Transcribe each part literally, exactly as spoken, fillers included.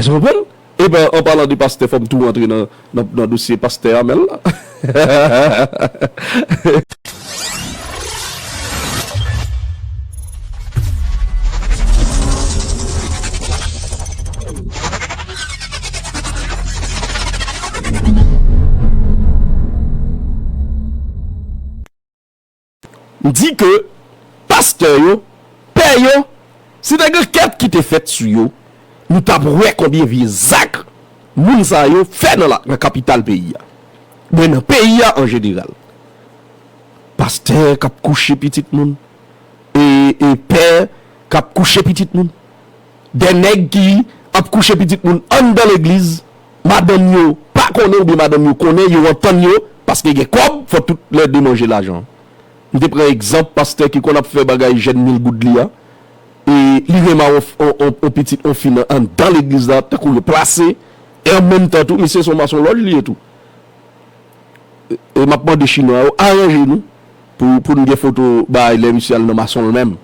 Ou konprann? Epi, an palan de pastè, fò m tou rantre nan, nan, nan dosye pastè Amèl la. M di ke pastè yo, pè yo, si te gen ankèt ki te fèt sou yo, nou t ap wè konbyen vye zak moun sa yo fè nan la, nan kapital peyi a. Men nan peyi a an jeneral. Pastè k ap kouche pitit moun, e, e pè k ap kouche pitit moun. De nèg ki ap kouche pitit moun anndan legliz, madanm yo pa konnen oubyen madanm yo konnen, yo antann yo, paske gen kòb, fò tout lè de manje lajan. M te pran egzanp pastè ki konn ap fè bagay jèn mil goud li a, e li renmen on, on, on, on pitit, on fi nan, anndan legliz la, tankou yo plase, e an menm tan tou, misye se yon masonlòj li ye tou. E, e m ap mande chinwa yo, aranje nou pou, pou n gen foto bay lè misye al nan mason l menm.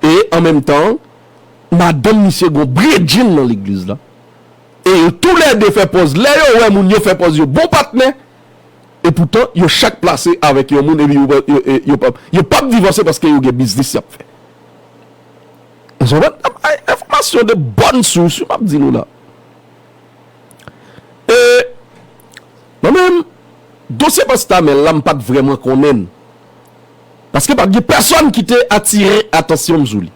E an menm tan, madanm misye gon bredjenn nan legliz la. E yo toulède fè pòz. Lè yo wè moun yo fè pòz yo bon patnè, e poutan yo chak plase avèk yon moun, epi yo, yo, yo, yo p ap, yo p ap divòse paske yo gen biznis y ap fè. Ou konprann? Enfòmasyon de bòn sous, m ap di nou la. E mwen menm, dosye pastè Amèl la, m pa t vrèman konnen l. Paske pa t gen pèsonn ki te atire atansyon m sou li.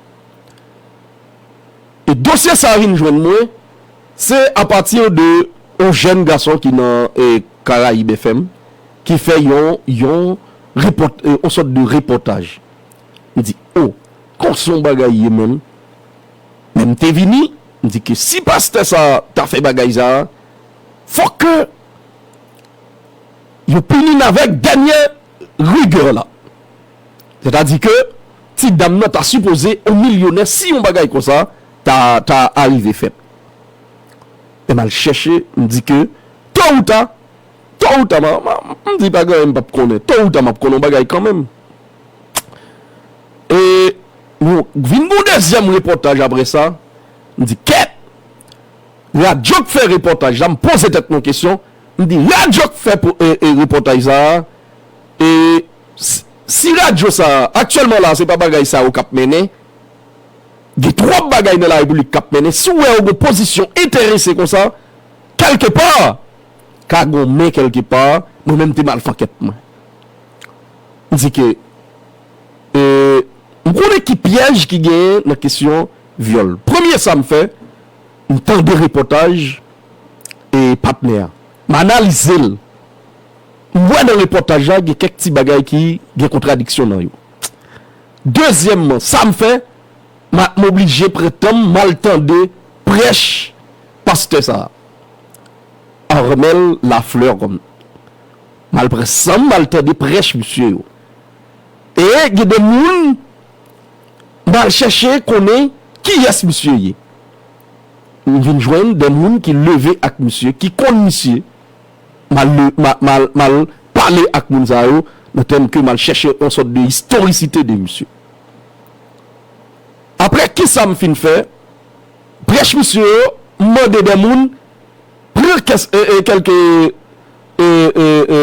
E dosye sa a vin jwenn mwen, se apati de yon jèn gason ki nan, e, Karayib F M, ki fè yon, yon repòt-, e, yon sòt de repòtaj. M di, o, konsa yon bagay ye menm. Men m te vini, m di ke si pastè sa a ta fè bagay sa a, fòk ke yo pini l avèk dènye rigè la. Sètadi ke ti dam nan ta sipoze yon milyonè si yon bagay konsa ta, ta arive fèt. E m al chèche, m di ke to ou ta, to ou ta, m, m, m di pa gen anyen m p ap konnen. To ou ta, m ap konnen yon bagay kanmenm. E nou vin gen yon dezyèm repòtaj apre sa, m di, kèt! Radyo k fè repòtaj la, m poze tèt mwen kesyon, m di, radyo k fè po-, e, e, repòtaj sa a, e si, si radyo sa a, aktyèlman la, se pa bagay sa yo k ap mennen, gen twòp bagay nan larepiblik k ap mennen, si w wè yo gen pozisyon enterese konsa, kèlkepa, ka gen yon men kèlkepa, mwen menm te mal fè ankèt mwen. M di ke, e, m konnen ki pyèj ki genyen nan kesyon vyòl. Premye sa m fè, m tande repòtaj, e, patnè a. M analize l. M wè nan repòtaj la, gen kèk ti bagay ki gen kontradiksyon nan yo. Dezyèmman, sa m fè, m a, m oblije pran tan m, m al tande prèch pastè sa a. Armel Lafleur, kòm m al pran san m, m al tande prèch misye yo. E gen de moun, m al chèche konnen kiyès misye ye. M vin jwenn de moun ki leve ak misye, ki konn misye. M al le-, m a-, m al, m al pale ak moun sa yo, nan tèm ke m al chèche yon sòt de istorisite de misye. Apre, kisa m fin fè? Prèch misye yo, m mande de moun, pran kès-, e, e, kèlke, e, e, e,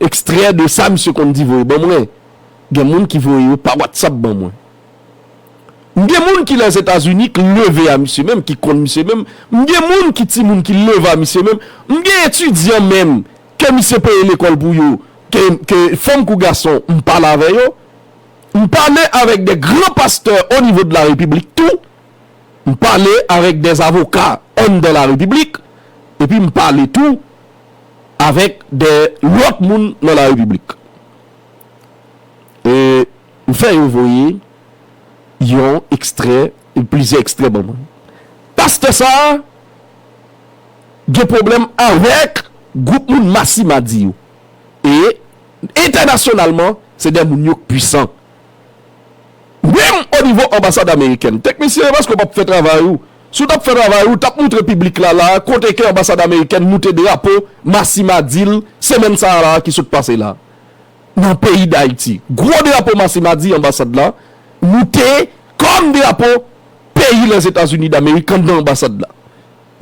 ekstrè de sa misye konn di voye ban mwen. Gen moun ki voye yo pa WhatsApp ban mwen. M gen moun ki Lèzetazini k leve a misye menm, ki konn misye menm. M gen moun ki timoun ki leve a misye menm. M gen etidyan menm, ke misye peye lekòl pou yo, ke, ke fanm kou gason, m pale avè yo. M pale avèk de gran pastè o nivo de la repiblik tou. M pale avèk de avoka anndan la repiblik. Epi m pale tou avèk de lòt moun nan la repiblik. E m fè yo voye yon ekstrè, plizyè ekstrè ban mwen. Pastè sa a gen pwoblèm avèk gwoup moun Masimadi yo. E entènasyonalman, se de moun yo k pwisan. Menm o nivo anbasad amerikèn, teknisyen, paske w p ap fè travay ou. Si w t ap fè travay ou, w t ap moutre piblik la, la, kote ke anbasad amerikèn moute drapo Masimadi l semèn sa a la ki sot pase la. Nan peyi Dayiti. Gwo drapo Masimadi anbasad la moute kòm drapo peyi Lèzetazini Damerik anndan anbasad la.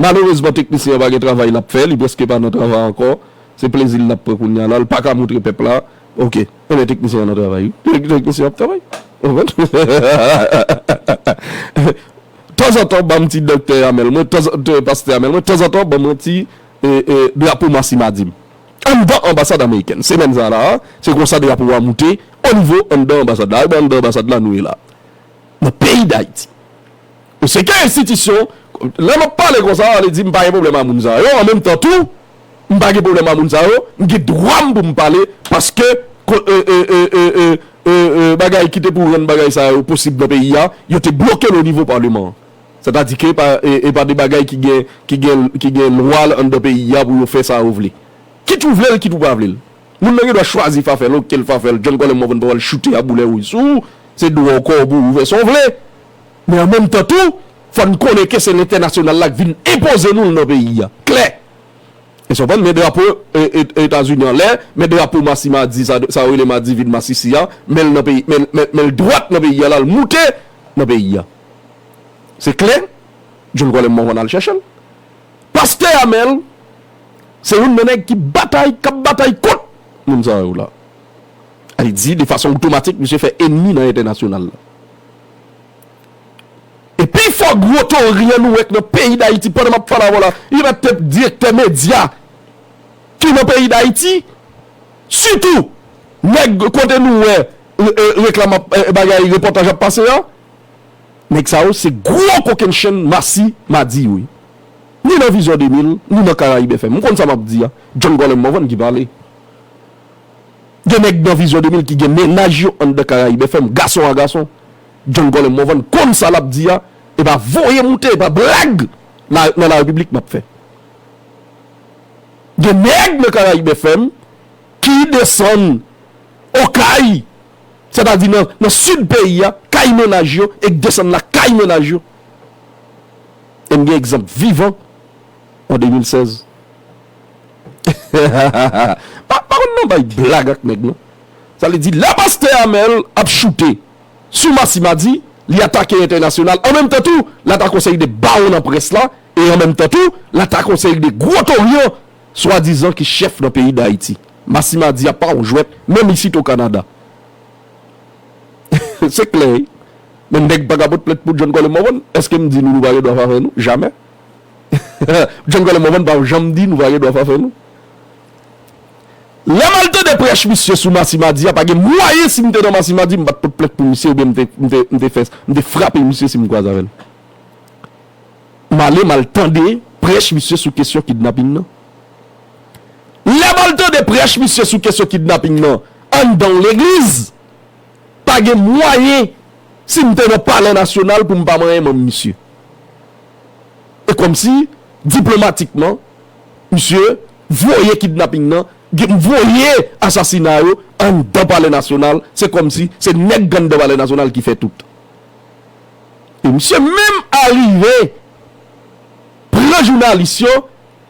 Malerezman, teknisyen an pa gen travay l ap fè, li prèske pa nan travay ankò. Se plezi l l ap pran kounye a la, l pa ka moutre pèp la. Oke, enben teknisyen an nan travay, wi. Tek- Teknisyen an ap travay. Ou konprann? Tanzantan, ban m ti doktè Amèl mwen, tanzan- pastè Amèl mwen, tanzantan, ban m yon ti e, e, drapo Masimadi m. Anndan anbasad amerikèn. Semèn sa la, se konsa drapo a moute o nivo anndan anbasad la. Ebyen, anndan anbasad la, nou ye la. Nan peyi Dayiti. Ou se ke enstitisyon, lè m ap pale konsa, ale di m pa gen pwoblèm a moun sa yo. An menm tan tou, m pa gen pwoblèm a moun sa yo. M gen dwa m pou m pale, paske ko- e, e, e, e, e, e, e, bagay ki te pou rann bagay sa yo posib nan peyi a, yo te bloke l o nivo paleman an. Sètadi ke pa, e, e pa de bagay ki gen, ki gen, ki gen lwa anndan peyi a pou yo fè sa yo vle. Kit ou vle l, kit ou pa vle l. Moun nan gen dwa chwazi fè afè l, oke l fè afè l, John Colem Morvan pa pral choute a boulè wouj sou ou, se dwa w kò w pou ou fè sa w vle. Men an menm tan tou, fò n konnen ke se lentènasyonal la k vin enpoze nou l nan peyi a. Klè! E sa w konprann, men drapo e, e, Etazini anlè, men drapo Masimadi, sa, sa yo rele Madivin Masisi a, men l nan peyi, men, men, men l dwat nan peyi a la, l moute nan peyi a. Se klè, John Colem Morvan al chèche l. Pastè Amèl, se youn nan nèg ki batay, k ap batay kont moun sa yo la. Al di, de fason otomatik, misye fè enmi nan entènasyonal la. E pi fò gwo tori an nou wè k nan peyi Dayiti pandan m ap pale avè w la, li mèt te direktè medya ki nan peyi Dayiti, sitou nèg kote nou wè e, e, reklam ap, e, bagay repòtaj ap pase a. Nèg sa yo se gwo kokennchenn Masimadi yo ye. Ni nan Vizyon de mil, ni nan Karayib F M. M konn sa m ap di a. John Colem Morvan ki pale. Gen nèg nan Vizyon de mil ki gen mennaj yo anndan Karayib F M, gason a gason. John Colem Morvan konn sa l ap di a, e pa voye moute, e pa blag la, nan Larepiblik m ap fè. Gen nèg nan Karayib F M ki desann Okay, sètadi nan, nan sid peyi a, kay mennaj yo, e k desann la kay mennaj yo. E m gen egzanp vivan an de mil sèz. Pa, pa konn nan bay blag ak nèg, non. Sa vle di, lè pastè Amèl ap choute sou Masimadi, li atake entènasyonal. An menm tan tou, l atake yon seri de bawon nan près la, e an menm tan tou, l atake yon seri de gwo tori an, swadizan ki chèf nan peyi Dayiti. Masimadi a pa yon jwèt, menm isit o Kanada. Se klè, wi. Men nèg pa ka pot plent pou John Colem Morvan. Èske m di nou, nou pa gen dwa fè afè nou? Jamè. John Colem Morvan pa janm di nou pa gen dwa fè afè nou. Lè m al tande prèch misye sou Masimadi a, pa gen mwayen si m te nan Masimadi, m pa t pot plent pou misye oubyen m te, m te, m te fè, m te frape misye si m kwaze avè l. M ale, m al tande prèch misye sou kesyon kidnaping nan. Lè m al tande prèch misye sou kesyon kidnaping nan anndan yon legliz, pa gen mwayen si m te nan Palè Nasyonal pou m pa manyen manm misye. E kòmsi, diplomatikman, misye voye kidnaping nan, voye asasina yo anndan Palè Nasyonal, se kòmsi se nèg anndan Palè Nasyonal ki fè tout. E misye menm arive pran jounalis yo,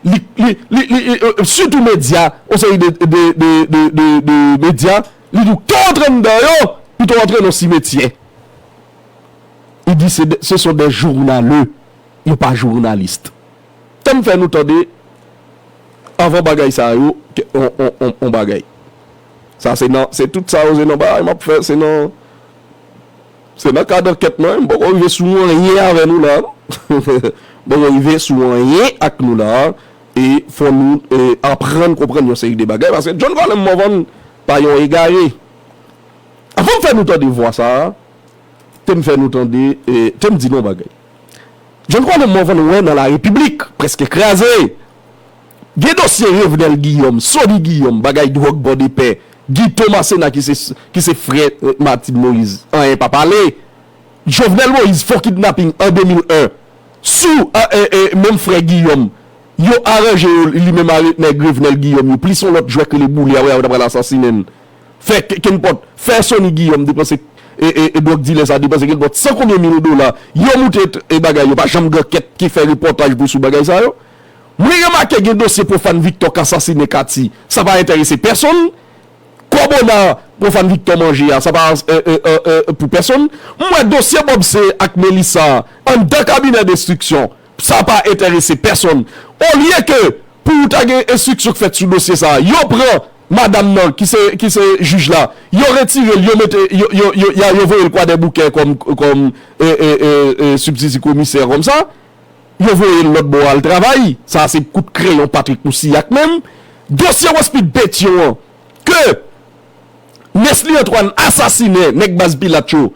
li, li, li, li, li, e, e, sitou medya, yon seri de, de, de medya, li di w, "Kite w antre anndan yo, pito w antre nan simetyè." Li di, "Se de, ce sont des journaleux, yo pa jounalis." Tan m fè nou tande, anvan bagay sa yo, ke, on, on, on, on bagay. Sa se nan, se tout sa yo, se nan bagay m ap fè, se nan, se nan kad ankèt mwen, m poko rive sou anyen avè nou la, non. M poko rive sou anyen ak nou la, e fò nou, e, aprann konprann yon seri de bagay, paske John Colem Morvan pa yon egare. Anvan m fè nou tande vwa sa a, te m fè nou tande, e, te m di nou yon bagay. John Colem Morvan wè nan Larepiblik, prèske kraze. Gen dosye Revenel Guillaume, Sony Guillaume, bagay dwòg bò de pè, Guy Thomas Sénat ki se, ki se frè, e, Martine Moïse, anyen pa pale. Jovenel Moïse fè yon kidnaping an de mil en sou, e, e, e, menm frè Guillaume. Yo aranje yo, li menm a nèg Revenel Guillaume yo, plis yon lòt jwèt rele Boulé, apre yo ta pral asasinen l. Fè ke, kenpòt, fè Sony Guillaume depanse, e, e, e dwòg dilè sa, depanse kenpòt san konbyen mil dola. Yo moute t-, e bagay, yo pa janm gen ankèt ki fè repòtaj pou sou bagay sa yo. Mwen remake gen dosye Profane Victor k asasinen Katy. Sa pa enterese pèsonn. Kòbona Profane Victor manje a, sa pa, e, e, e, e, pou pèsonn. M wè dosye Bob C ak Melissa anndan kabinè denstriksyon. Sa pa enterese pèsonn. Olye ke pou ta gen enstriksyon k fèt sou dosye sa a, yo pran madanm nan ki se, ki se jij la, yo retire l, yo mete, yo, yo, yo, yo, yo voye l Kwadèboukè kòm, kòm e, e, e, e, sibtiti komisè kòmsa, yo voye l lòt bò al travay. Sa se kout kreyon Patrick Moussilhac menm. Dosye Westfield Pétion an, ke Nesly Antoine asasinen nèg baz Pilat yo,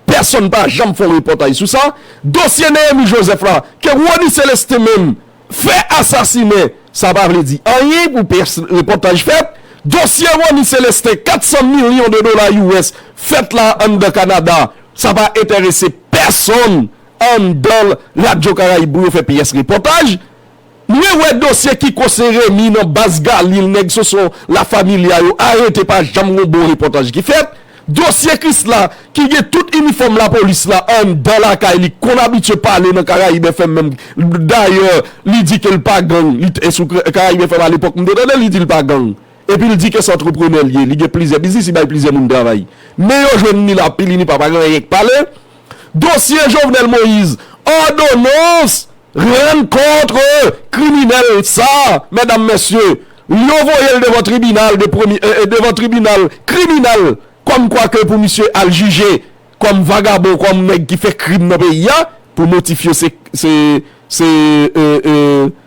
pèsonn pa janm fè yon repòtaj sou sa. Dosye Néhémy Joseph la, ke Rony Célestin menm fè asasinen, sa pa vle di anyen pou pèsonn, repòtaj fèt. Dosye Rony Célestin, kat san milyon de dola U S fèt la anndan Kanada, sa pa enterese pèsonn anndan Radyo Karayib pou yo fè pyès repòtaj. Mwen wè dosye Kiko Saint-Remy nan baz Galil, nèg Soso La Familia yo arete, pa janm gon bon repòtaj ki fèt. Dosye Krisla ki gen tout inifòm lapolis la anndan lakay li, konn abitye pale nan Karayib F M menm. Dayè, li di ke l pa gang, li t- sou Karayib F M alepòk, m te tande li di l pa gang. Epi l di ke se antreprenè l ye, li gen plizyè biznis, li bay plizyè moun travay. Men yo jwenn li la, pi li ni pa, pa gen anyen k pale. Dosye Jovenel Moïse, òdonans rann kont kriminèl sa, medam, mesye, yo voye l devan tribinal de premye, e, e, devan tribinal kriminèl, kòmkwa ke pou misye al jije kòm vagabon, kòm nèg ki fè krim nan peyi a, pou motif yo se, se, se, e, e,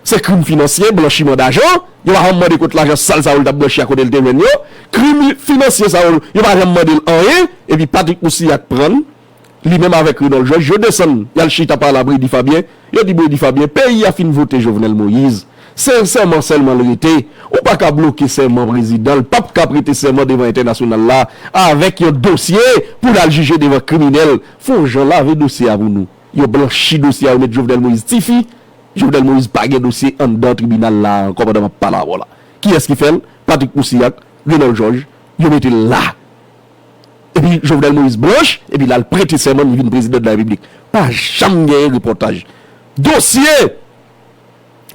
se krim finansye, blanchiman dajan. Yo pa janm mande kot lajan sal sa yo l t ap blanchi a, kote l te jwenn yo. Krim finansye sa yo, yo pa janm mande l anyen. Epi Patrick Moussilhac pran l, li menm avèk Renold Georges, yo desann, y al chita pale a Bredy Fabien. Yo di Bredy Fabien, peyi a fin vote Jovenel Moïse. Se sèman sèlman l rete. Ou pa ka bloke sèman prezidan, l p ap ka prete sèman devan entènasyonal la avèk yon dosye pou l al jije devan kriminèl. Fè yon jan lave dosye a pou nou. Yo blanchi dosye a, yo met Jovenel Moïse tifi. Jovenel Moïse pa gen dosye anndan tribinal la ankò pandan m ap pale avè w la. Kiyès ki fè l? Patrick Moussilhac, Renold Georges, yo mete l la. Epi Jovenel Moïse blanch, epi l al prete sèman, li vin prezidan de la repiblik. Pa janm genyen repòtaj. Dosye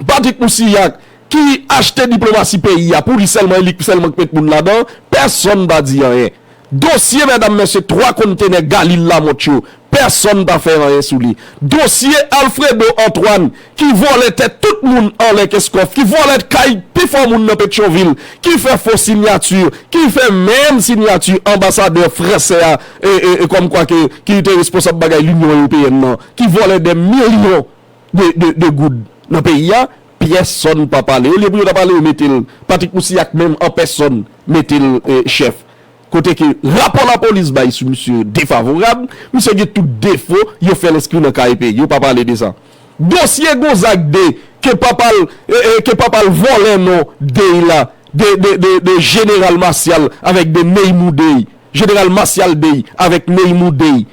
Patrick Moussilhac ki achte diplomasi peyi a pou li sèlman, e li sèlman k met moun ladan, pèsonn pa di anyen. Dosye, medam, mesye, twa kontenè Galil Lamothe yo, pèsonn pa fè anyen sou li. Dosye Alfredo Antoine ki vòlè tèt tout moun anlè Kenskòf, ki vòlè kay pifò moun nan Petyonvil, ki fè fo sinyati, ki fè menm sinyati anbasadè fransè a, e, e, e, kòmkwa ke, ki te responsab bagay Linyon Ewopeyèn nan, ki vòlè dè milyon de, de, de goud nan peyi a, pyèsonn pa pale. Olye pou yo ta pale, yo mete l, Patrick Moussilhac menm an pèsonn mete l, e, chèf. Kote ke rapò lapolis bay sou misye defavorab, misye gen tout defo, yo fè l enskri nan K E P, yo pa pale de sa. Dosye Gonzague de, ke papa l, e, e, ke papa l vòlè non Dey la, de, de, de, de Jeneral Martial avèk de Neymou Dey, Jeneral Martial Dey avèk Neymou Dey.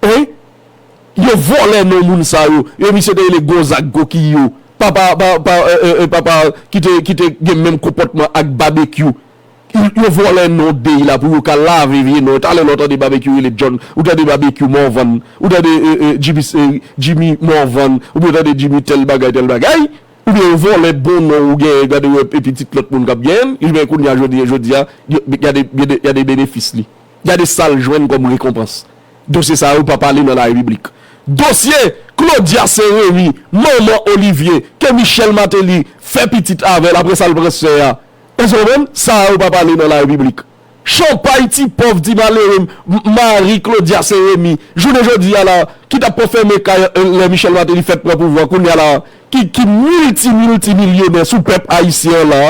Hein? Yo vòlè non moun sa yo. E misye te rele Gonzague Kokiyo. Papa, pa, pa, e, e, e, papa ki te, ki te gen menm konpòtman ak Babekyou. Yo, yo vòlè non Dey la pou yo ka lave vye non. Talè lè w tande Babekyou rele John, ou tande Babekyou Morvan, ou tande, e, e, Jimmy, e, Jimmy Morvan, oubyen w tande Jimmy tèl bagay, tèl bagay. Oubyen yo vòlè bon non ou genyen, gade wè e pitit lòt moun k ap genyen l, men kounye a jodi, jodi a, yo, gade, gade, gade benefis li. Gade sa l jwenn kòm rekonpans. Dosye sa yo pa pale nan larepiblik. Dosye Claudia Saint-Remy, manman Olivier, ke Michel Martelly fè pitit avè l, apre sa l pran sè a. Èske w konprann? Sa yo pa pale nan larepiblik. Chanpay ti pòv, ti malere, m-, mari Claudia Saint-Remy, jounen jodi a la, ki t ap pran fèmen kay, e, lè Michel Martelly fèk pran pouvwa, kounye a la, ki, ki milti, milti milyonè sou pèp ayisyen an la,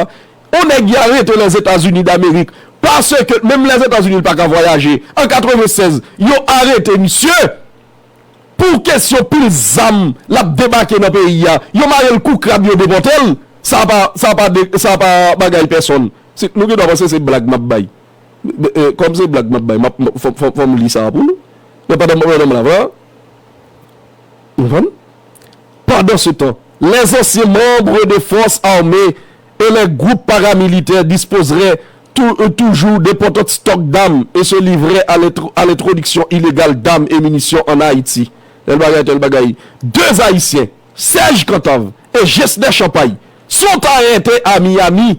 yon nèg y arete Lèzetazini Damerik, paske menm Lèzetazini l pa ka vwayaje. An katrevennsèz, yo arete misye pou kesyon pil zam l ap debake nan peyi a. Yo mare l kou krab, yo depòte l. Sa pa, sa pa de, sa pa bagay pèsonn. Se, nou gendwa panse se blag m ap bay. E, e, kòm se blag m ap bay, m ap, m ap, fò, fò, fò m li sa a pou nou. Men pandan, pandan m la, vwa. Ou konprann? Pendant ce temps, les anciens membres des forces armées et les groupes paramilitaires disposeraient tou-, euh, toujours d'importants stocks d'armes et se livreraient à l'intro-, à l'introduction illégale d'armes et munitions en Haïti. Tèl bagay, tèl bagay. Deux Haïtiens, Serge Cantave et Gesner Champagne, sont arrêtés à Miami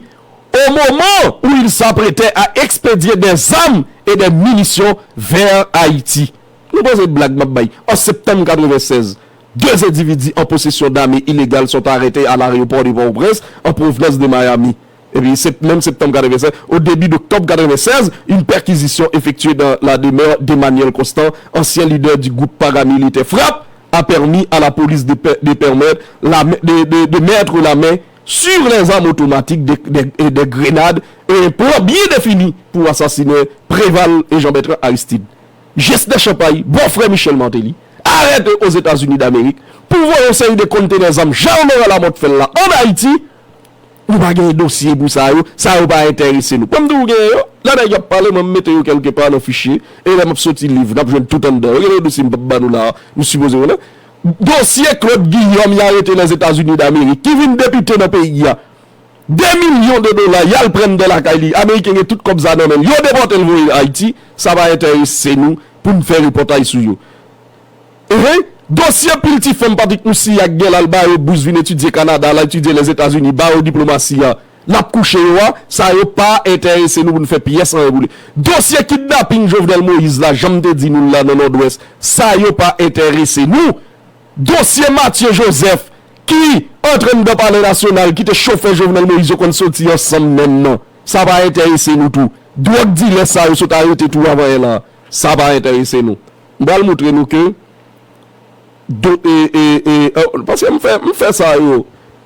au moment où ils s'apprêtaient à expédier des armes et des munitions vers Haïti. Nou panse blag m ap bay. An septanm katrevennsèz, Deux individus en possession d'armes illégales sont arrêtés à l'aéroport de Port-au-Prince en provenance de Miami. Et puis, sept- même septembre quatre-vingt-seize, au début d'octobre quatre-vingt-seize, une perquisition effectuée dans la demeure d'Emmanuel Constant, ancien leader du groupe paramilitaire FRAPP, a permis à la police de, pe- de permettre la, de, de- de mettre la main sur les armes automatiques, des, des- et des grenades, et un plan bien défini pour assassiner Préval et Jean-Bertrand Aristide. Jès de chanpay, bòfrè Michel Martelly, arete Ozetazini Damerik pou voye yon seri de kontenè zam Jan Moran Lamòt fè l la ann Ayiti. Nou pa gen dosye pou sa yo, sa yo pa enterese nou. Kòm di w genyen yo, lè nèg y ap pale, mwen m mete yo kèlke pa nan fichye, e lè m ap soti liv, n ap jwenn tout anndan yo. Gen de dosye m p ap ba nou la a, nou sipoze konnen. Dosye Claude Guillaume y arete Lèzetazini Damerik, ki vin depite nan peyi a. De milyon de dola, y al pran anndan lakay li. Ameriken gen tout kòb sa nan men l. Yo depòte l voye Ayiti. Sa pa enterese nou pou n fè repòtaj sou yo. Ehe, dosye pil ti fanm Patrick Moussillat gen la, l ba yo bous vin etidye Kanada, l al etidye Lèzetazini, ba yo diplomasi a, l ap kouche yo a, sa yo pa enterese nou pou n fè pyès anyen pou li. Dosye kidnaping Jovenel Moïse la, jan m te di nou l la nan Nòdwès, sa yo pa enterese nou. Dosye Mathieu Joseph, ki antre anndan Palè Nasyonal, ki te chofè Jovenel Moïse, yo konn soti ansanm menm nan. Sa pa enterese nou tou. Dwòg dilè sa yo sot arete tou avan yè la, sa pa enterese nou. M pral montre nou ke do, e, e, e, e, paske m fè, m fè sa yo.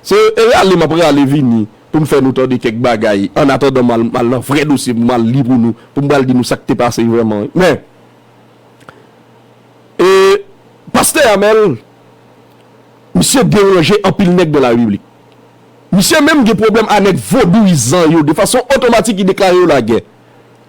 Se, e rale, m ap rale vini pou m fè nou tande kèk bagay. Annatandan, m al, m al nan vrè dosye, m al li pou nou, pou m pral di nou sa k te pase vrèman. Men, e, pastè Amèl, misye deranje anpil nèg nan la repiblik. Misye menm gen pwoblèm a nèg vodouyizan yo, de fason otomatik, li deklare yo lagè.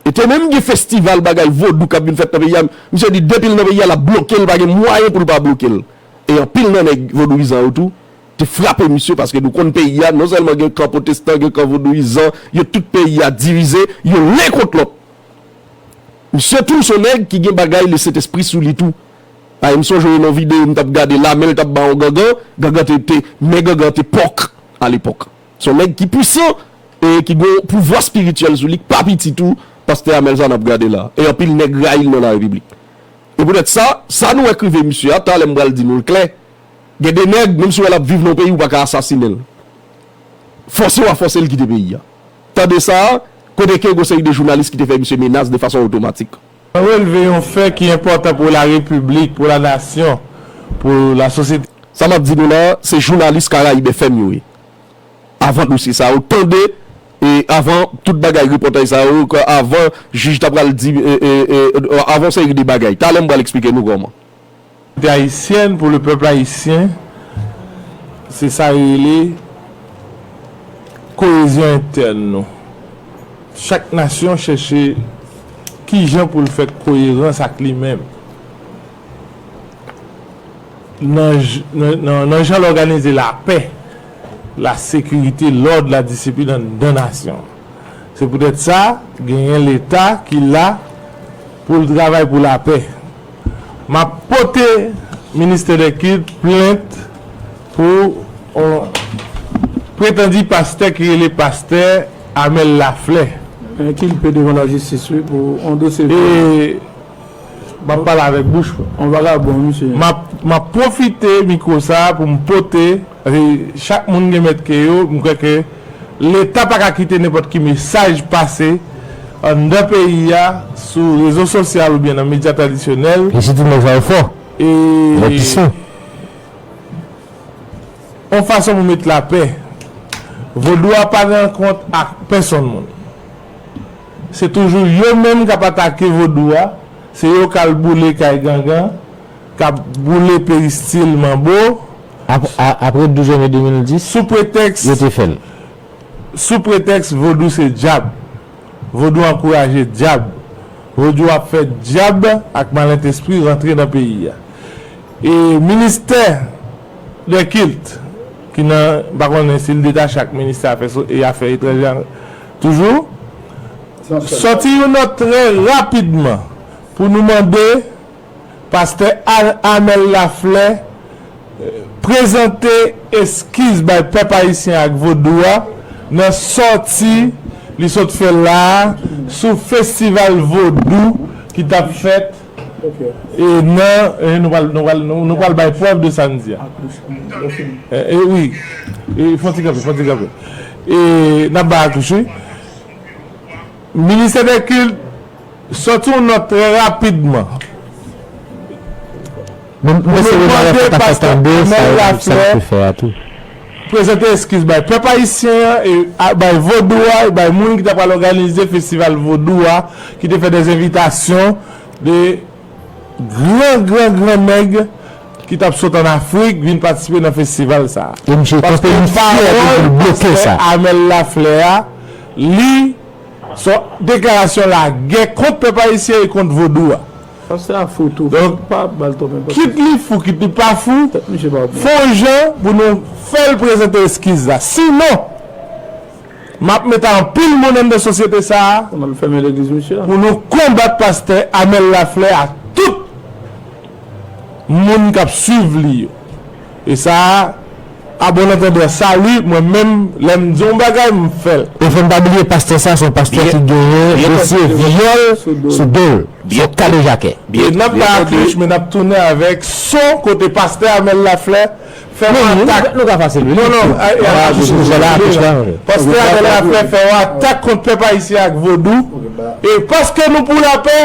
E te menm gen festival bagay vodou k ap vin fèt nan peyi a. Misye di depi l nan peyi a, l ap bloke l, pa gen mwayen pou l pa bloke l. E anpil nan nèg vodouyizan yo tou te frape misye, paske nou konn peyi a, non sèlman gen kan pwotestan, gen kan vodouyizan, yo tout peyi a divize, yo len kont lòt. Misye tou se yon nèg ki gen bagay Lesentespri sou li tou. Ay, m sonje yon videyo m t ap gade, lamen l t ap ba yon gangan, gangan te, te, men gangan te pòk alepòk. Se yon nèg ki pwisan e ki gen yon pouvwa espirityèl sou li, k pa piti tou, pastè Amèl sa n ap gade la. E anpil nèg rayi l nan la repiblik. E poutèt sa, sa nou wè k rive misye a, talè m pral di nou l klè. Gen de nèg, menm si w wè l ap viv nan yon peyi, ou pa ka asasinen l. Fòse w a fòse l kite peyi a. Tande sa, kote ke gon seri de jounalis ki te fè misye menas de fason otomatik. Mwen relve yon fè ki enpòtan pou la repiblik, pou la nasyon, pou la sosyete. Sa m ap di nou la, se jounalis Karayib F M yo ye. Avan dosye sa yo, tande, e avan tout bagay repòtaj sa yo, ke avan jij ta pral di, e, e, e, avan yon seri de bagay. Talè m pral eksplike nou kòman. Ayisyen, pou le pèp ayisyen, se sa yo rele koyezyon entèn nou. Chak nasyon chèche kijan pou l fè koyerans ak li menm. Nan j-, nan, nan, nan jan l òganize lapè, la sekirite, lòd, la disiplin anndan nasyon. Se poutèt sa, genyen Leta ki la pou l travay pou lapè. M ap pote Ministè dè Kilt plent pou yon pretandi pastè ki rele pastè Amèl Laflè. Men ki l pe devan lajistis, wi, pou yon dosye. E m ap pale avèk bouch mwen. Yon vagabon, misye. M ap, m ap pwofite mikwo sa a pou m pote, paske chak moun gen mèt ke yo, m kwè ke Leta pa ka kite nenpòt ki mesaj pase anndan peyi a, sou rezo sosyal oubyen nan medya tradisyonèl. E sitou nèg sa yo fò. E nèg ki son. Yon fason pou met lapè. Vodou a pa nan kont ak pèsonn moun. Se toujou yo menm k ap atake vodou a, se yo k al boule kay gangan, k ap boule peristil manbo. Ap-, a-, apre douz janvye de mil dis, sou pretèks, yo te fè l. Sou pretèks vodou se dyab. Vodou ankouraje dyab. Vodou ap fè dyab ak malentespri rantre nan peyi a. E ministè dè kilt, ki nan, m pa konnen si l detache ak ministè afè so-, e afè etranjè a toujou, sòti yon nòt trè rapidman pou nou mande pastè Ar-, Amèl Laflè prezante eskiz bay pèp ayisyen ak vodou a nan sòti li sot fè la a sou festival vodou ki t ap fèt E nan, e nou pral, nou pral, nou, nou pral bay prèv de sa n di a. E, e wi. E fon ti kanpe, fon ti kanpe. E n ap bay akouch, wi. Ministè dè kilt sòti yon nòt trè rapidman. Mwen, mwen se Renare Fanta Fantande, sa, sa nou te fè a tou. Prezante eskiz bay pèp ayisyen an, e a- bay vodou a, e bay moun ki ta pral òganize festival vodou a, ki te fè de envitasyon de gran, gran, gran nèg ki t ap sot ann Afrik vin patisipe nan festival sa a. E misye kanpe li fyè pou l bloke sa. Amèl Laflè a, li, se yon deklarasyon lagè kont pèp ayisyen e kont vodou a. Pastè a fou tou. Donk, pa ba l twòp enpòtans. Kit li fou, kit li pa fou, fè yon jan pou nou fè l prezante eskiz la. Sinon, m ap mete anpil moun anndan sosyete sa a pou nou konbat pastè Amèl Laflè ak tout moun k ap swiv li yo. E sa a, a bon antandè, sali, mwen menm, lè m di yon bagay, m fè l. E fò n pa bliye, pastè sa, se yon pastè ki genyen dosye vyòl sou do l. Se yon kadejakè. E n ap bay akouch, men n ap tounen avèk son kote pastè Amèl Laflè fè yon atak. Non, non, pastè Amèl Laflè fè yon atak kont pèp ayisyen ak vodou. E paske nou pou lapè,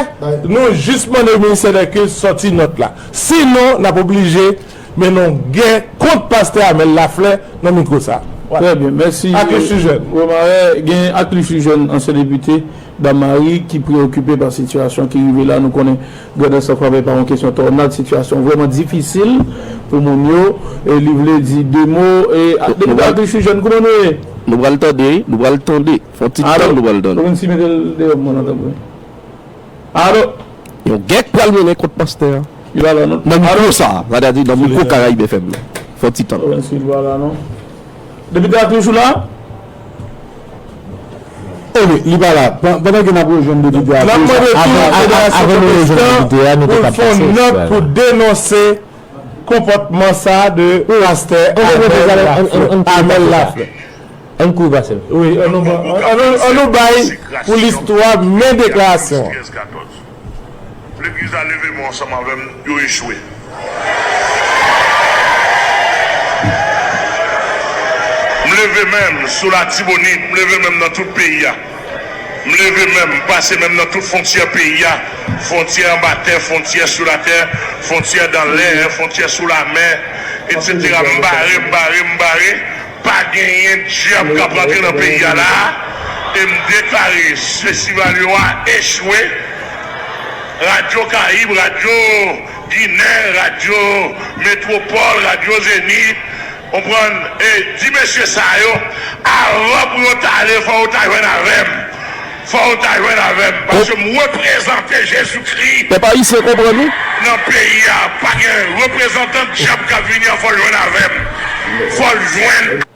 nou jis mande ministè dè kilt sòti nòt la. Sinon, n ap oblije mennen yon gè kont pastè Amèl Laflè nan mikwo sa a. Trè byen, mèsi. Aklif Tijèn. Romare, gen Aklif Tijèn, ansyen depite, Dam Mari, ki preyokipe pa sitiyasyon ki rive la. Nou konnen Grandans frape pa yon kesyon tònad, sitiyasyon vrèman difisil pou moun yo. E li vle di de mo. E, a, depite Aklif Tijèn, kouman nou ye? Nou pral tande, nou pral tande. Fon ti tan nou pral tande. Ou vin si mete l deyò mwen nan tanbou. Alo? Yon gè k pral mennen kont pastè a. Li pa la, non? Nan mikwo sa a, sa vle di nan mikwo Karayib F M nan. Fò ti tan. Mwen si li pa la, non. Depite a toujou la? Ebyen, li pa la. Pan- Pandan ke n ap rejwenn depite a, n ap mande tou Federasyon Pwotestan pou l fè yon nòt pou denonse konpòtman sa a de pastè Amèl Laflè. Ann kouri pase l. Wi, ann nou, ann nou, ann nou bay pou listwa men deklarasyon an. Legliz la leve men w ansanm avè m, yo echwe. M leve men m sou Latibonit, m leve men m nan tout peyi a. M leve men m, m pase men m nan tout fwontyè peyi a, fwontyè anba tè, fwontyè sou latè, fwontyè dan lè, fwontyè sou lamè, etsetera. M bare, m bare, m bare. Pa genyen dyab k ap rantre nan peyi a la a. E m deklare festival yo a echwe. Radyo Karayib, Radyo Ginen, Radyo Metwopòl, Radyo Zenith, konprann, e di mesye sa yo, avan pou yo t ale, fò yo ta jwenn avè m. Fò yo ta jwenn avè m, paske m reprezante Jezikri. Pèp ayisyen konprann ou? Nan peyi a, pa gen reprezantan dyab k ap vini an, fò l jwenn avè m. Fò l jwenn.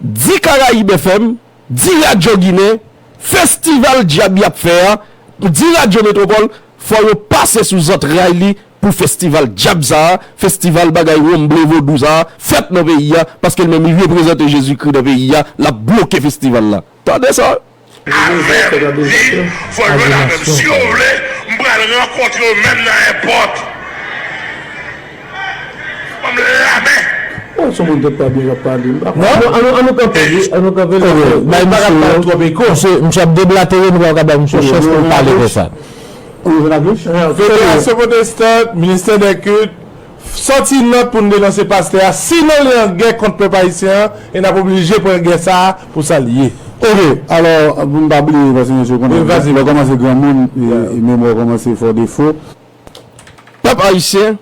Di Karayib F M, di Radyo Ginen, festival dyab y ap fè a, di Radyo Metwopòl, fò yo pase sou zantray li pou festival dyab sa a, festival bagay wonm ble vodou sa a, fèt nan peyi a, paske l menm li reprezante Jezikri nan peyi a, l ap bloke festival la. Tande sa? Avè m, di, fò l jwenn avè m. Si yo vle, m pral rankontre yo menm nan èpòt. Ban m lamen. Bon, se moun tèt pa byen k ap pale. M pa konn. Non, ann nou, ann nou kanpe, wi, ann nou kanpe. Ok, bay misye, misye, misye ap deblatere, nou pa ka bay misye chans pou l pale konsa. Federasyon Pwotestan, Ministè dè Kilt, sòti nòt pou n denonse pastè a, sinon li an gè kont pèp ayisyen an, e n ap oblije pran gè sa a pou sa l ye. Ok, alò, pou n pa bliye, paske mesye konnen, lè w kòmanse granmoun, e, e memwa w kòmanse fè w defo. Pèp ayisyen,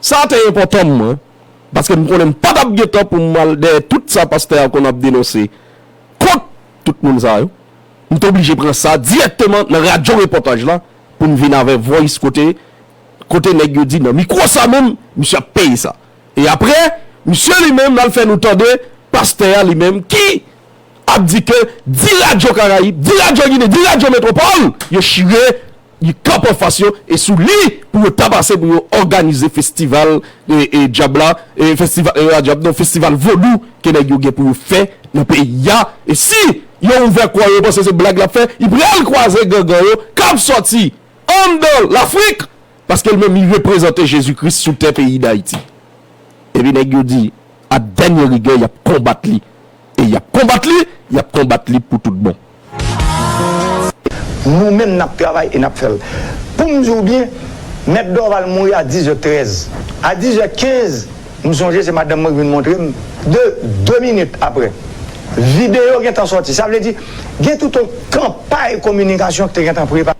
sa te enpòtan mwen, paske m konnen m pa t ap gen tan pou m al dèyè tout sa pastè a konn ap denonse kont tout moun sa yo. M te oblije pran sa dirèkteman nan radyo repòtaj la pou m vin avè voice kote, kote nèg yo di nan mikwo sa menm, misye ap peye sa. E apre, misye li menm l al fè nou tande pastè a li menm ki ap di ke di Radyo Karayib, di Radyo Ginen, di Radyo Metwopòl, yo chire, li kanpe anfas yo, e sou li pou yo ta pase pou yo òganize festival, e, e, dyab la, e, festival, e, pa dyab, non, festival vodou ke nèg yo gen pou yo fè nan peyi a. E si yo ouvè kò yo, yo panse se blag l ap fè, li pral kwaze gangan yo k ap sòti anndan Lafrik, Paske l menm li reprezante Jezi Kris sou tè peyi Dayiti. Epi nèg yo di, a dènye rigè, y ap konbat li. E y ap konbat li, y ap konbat li pou tout bon. Nou menm n ap travay e n ap fè l. Pou m di w byen, Mèt Dorval mouri a dizè trèz. A dizè kenz, m sonje se madanm mwen ki vin montre m, de, de minit apre, videyo gentan sòti. Sa vle di, gen tout yon kanpay kominikasyon ki te gentan prepare.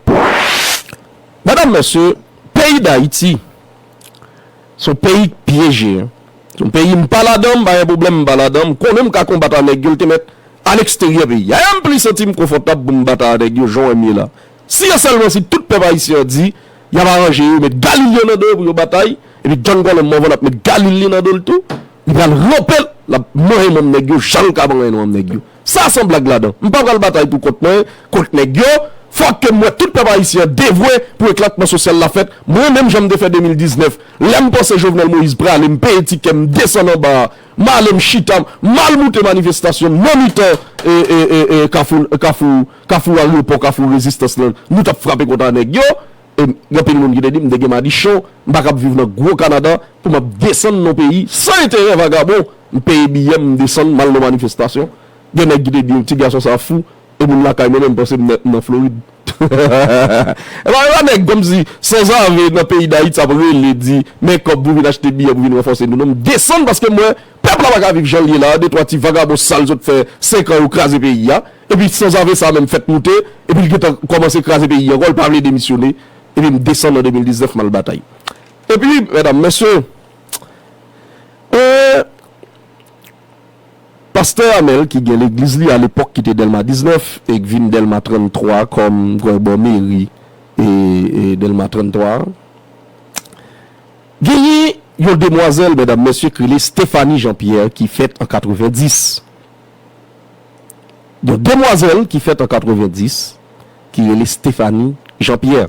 Medam, mesye, peyi Dayiti, se yon peyi k pyeje. Se yon peyi m pa ladan, m pa gen pwoblèm, m pa ladan, m konnen m ka konbat a nèg yo, l te mèt a leksteryè peyi a. E m plis santi m konfòtab pou m batay a nèg yo, jan w wè m ye la. Si e sèlman si tout pèp ayisyen an di, y ap aranje yo, met galil yo nan do yo pou yo batay, epi John Colem Morvan ap met galil li nan do l tou, li pral ranpe l, l ap manyen manm nèg yo, jan l ka manyen manm nèg yo. Sa san blag ladan. M pa pral batay pou kont mwen, kont nèg yo. Fòk ke m wè tout pèp ayisyen an devwe pou eklatman sosyal la fèt. Mwen menm jan m te fè de mil diznèf, lè m panse Jovenel Moïse prale, m peye tikè, m desann anba a, m ale m chita, m al moute manifestasyon m nan mitan e, e, e, e, Kafou, Kafou, Kafou Ayewopò, Kafou Rezistans lan, nou t ap frape kont a nèg yo. E gen anpil moun ki te di m te gen madichon, m pa kab viv nan gwo Kanada pou m ap desann nan peyi san enterè vagabon. M peye biyè m, m desann, m al nan manifestasyon. Gen nèg ki te di m, "Ti gason sa fou." E moun lakay mwen menm panse m nan, nan Florid. E pa, e pa nèg kòmsi sanzave nan peyi Dayiti ap rele di, "Men kòb pou vin achte biyè pou vin ranfòse nou." Non, m desann paske m wè pèp la pa ka viv jan l ye la. De twa ti vagabon sal sot fè senk an yo kraze peyi a. Epi sanzave sa menm fèt moute, epi l gentan kòmanse kraze peyi ankò, l pa vle demisyone. Epi m desann an de mil diznèf, m al batay. Epi, medam, mesye, euh, Pastè Amel ki gen legliz li alepòk ki te Dèlma diznèf e k vin Dèlma tranntwa kòm gwèbò meri e, e Dèlma tranntwa a. Genyen yon demwazèl, medam, mesye, ki rele Stéphanie Jean Pierre ki fèt an katrevenndis. Yon demwazèl ki fèt an katrevenndis ki rele Stéphanie Jean Pierre.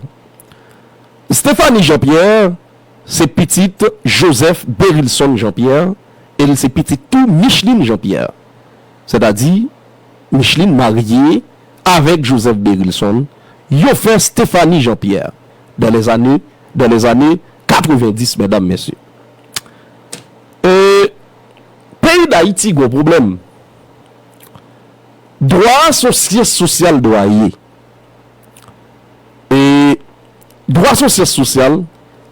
Stéphanie Jean Pierre se pitit Joseph Berilson Jean Pierre e l se pitit tou Micheline Jean Pierre. Sètadi, Micheline marye avèk Joseph Berilson, yo fè Stéphanie Jean Pierre dans les années, dans les années katrevenndis, medam, mesye. E, peyi Dayiti gon pwoblèm. Dwa a se yon syans sosyal dwa ye. E dwa se yon syans sosyal,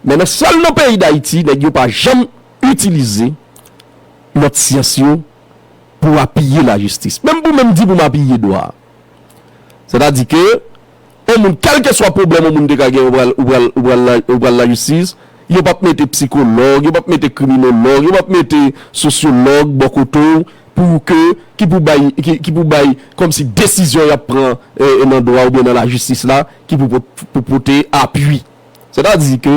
men nan sèl nan peyi Dayiti, nèg yo pa janm itilize lòt syans yo pou apiye lajistis. Menm pou menm di pou m apiye dwa a. Sètadi ke, yon moun, kèlkeswa pwoblèm yon moun te ka gen, ou pral, ou pral, ou pral, la, ou pral lajistis, yo p ap mete psikològ, yo p ap mete kriminolog, yo p ap mete sosyològ bò kote w pou ke, ki pou bay, ki, ki pou bay kòmsi desizyon y ap pran e, e nan dwa oubyen nan lajistis la, ki pou, pou, pou pote apui. Sètadi ke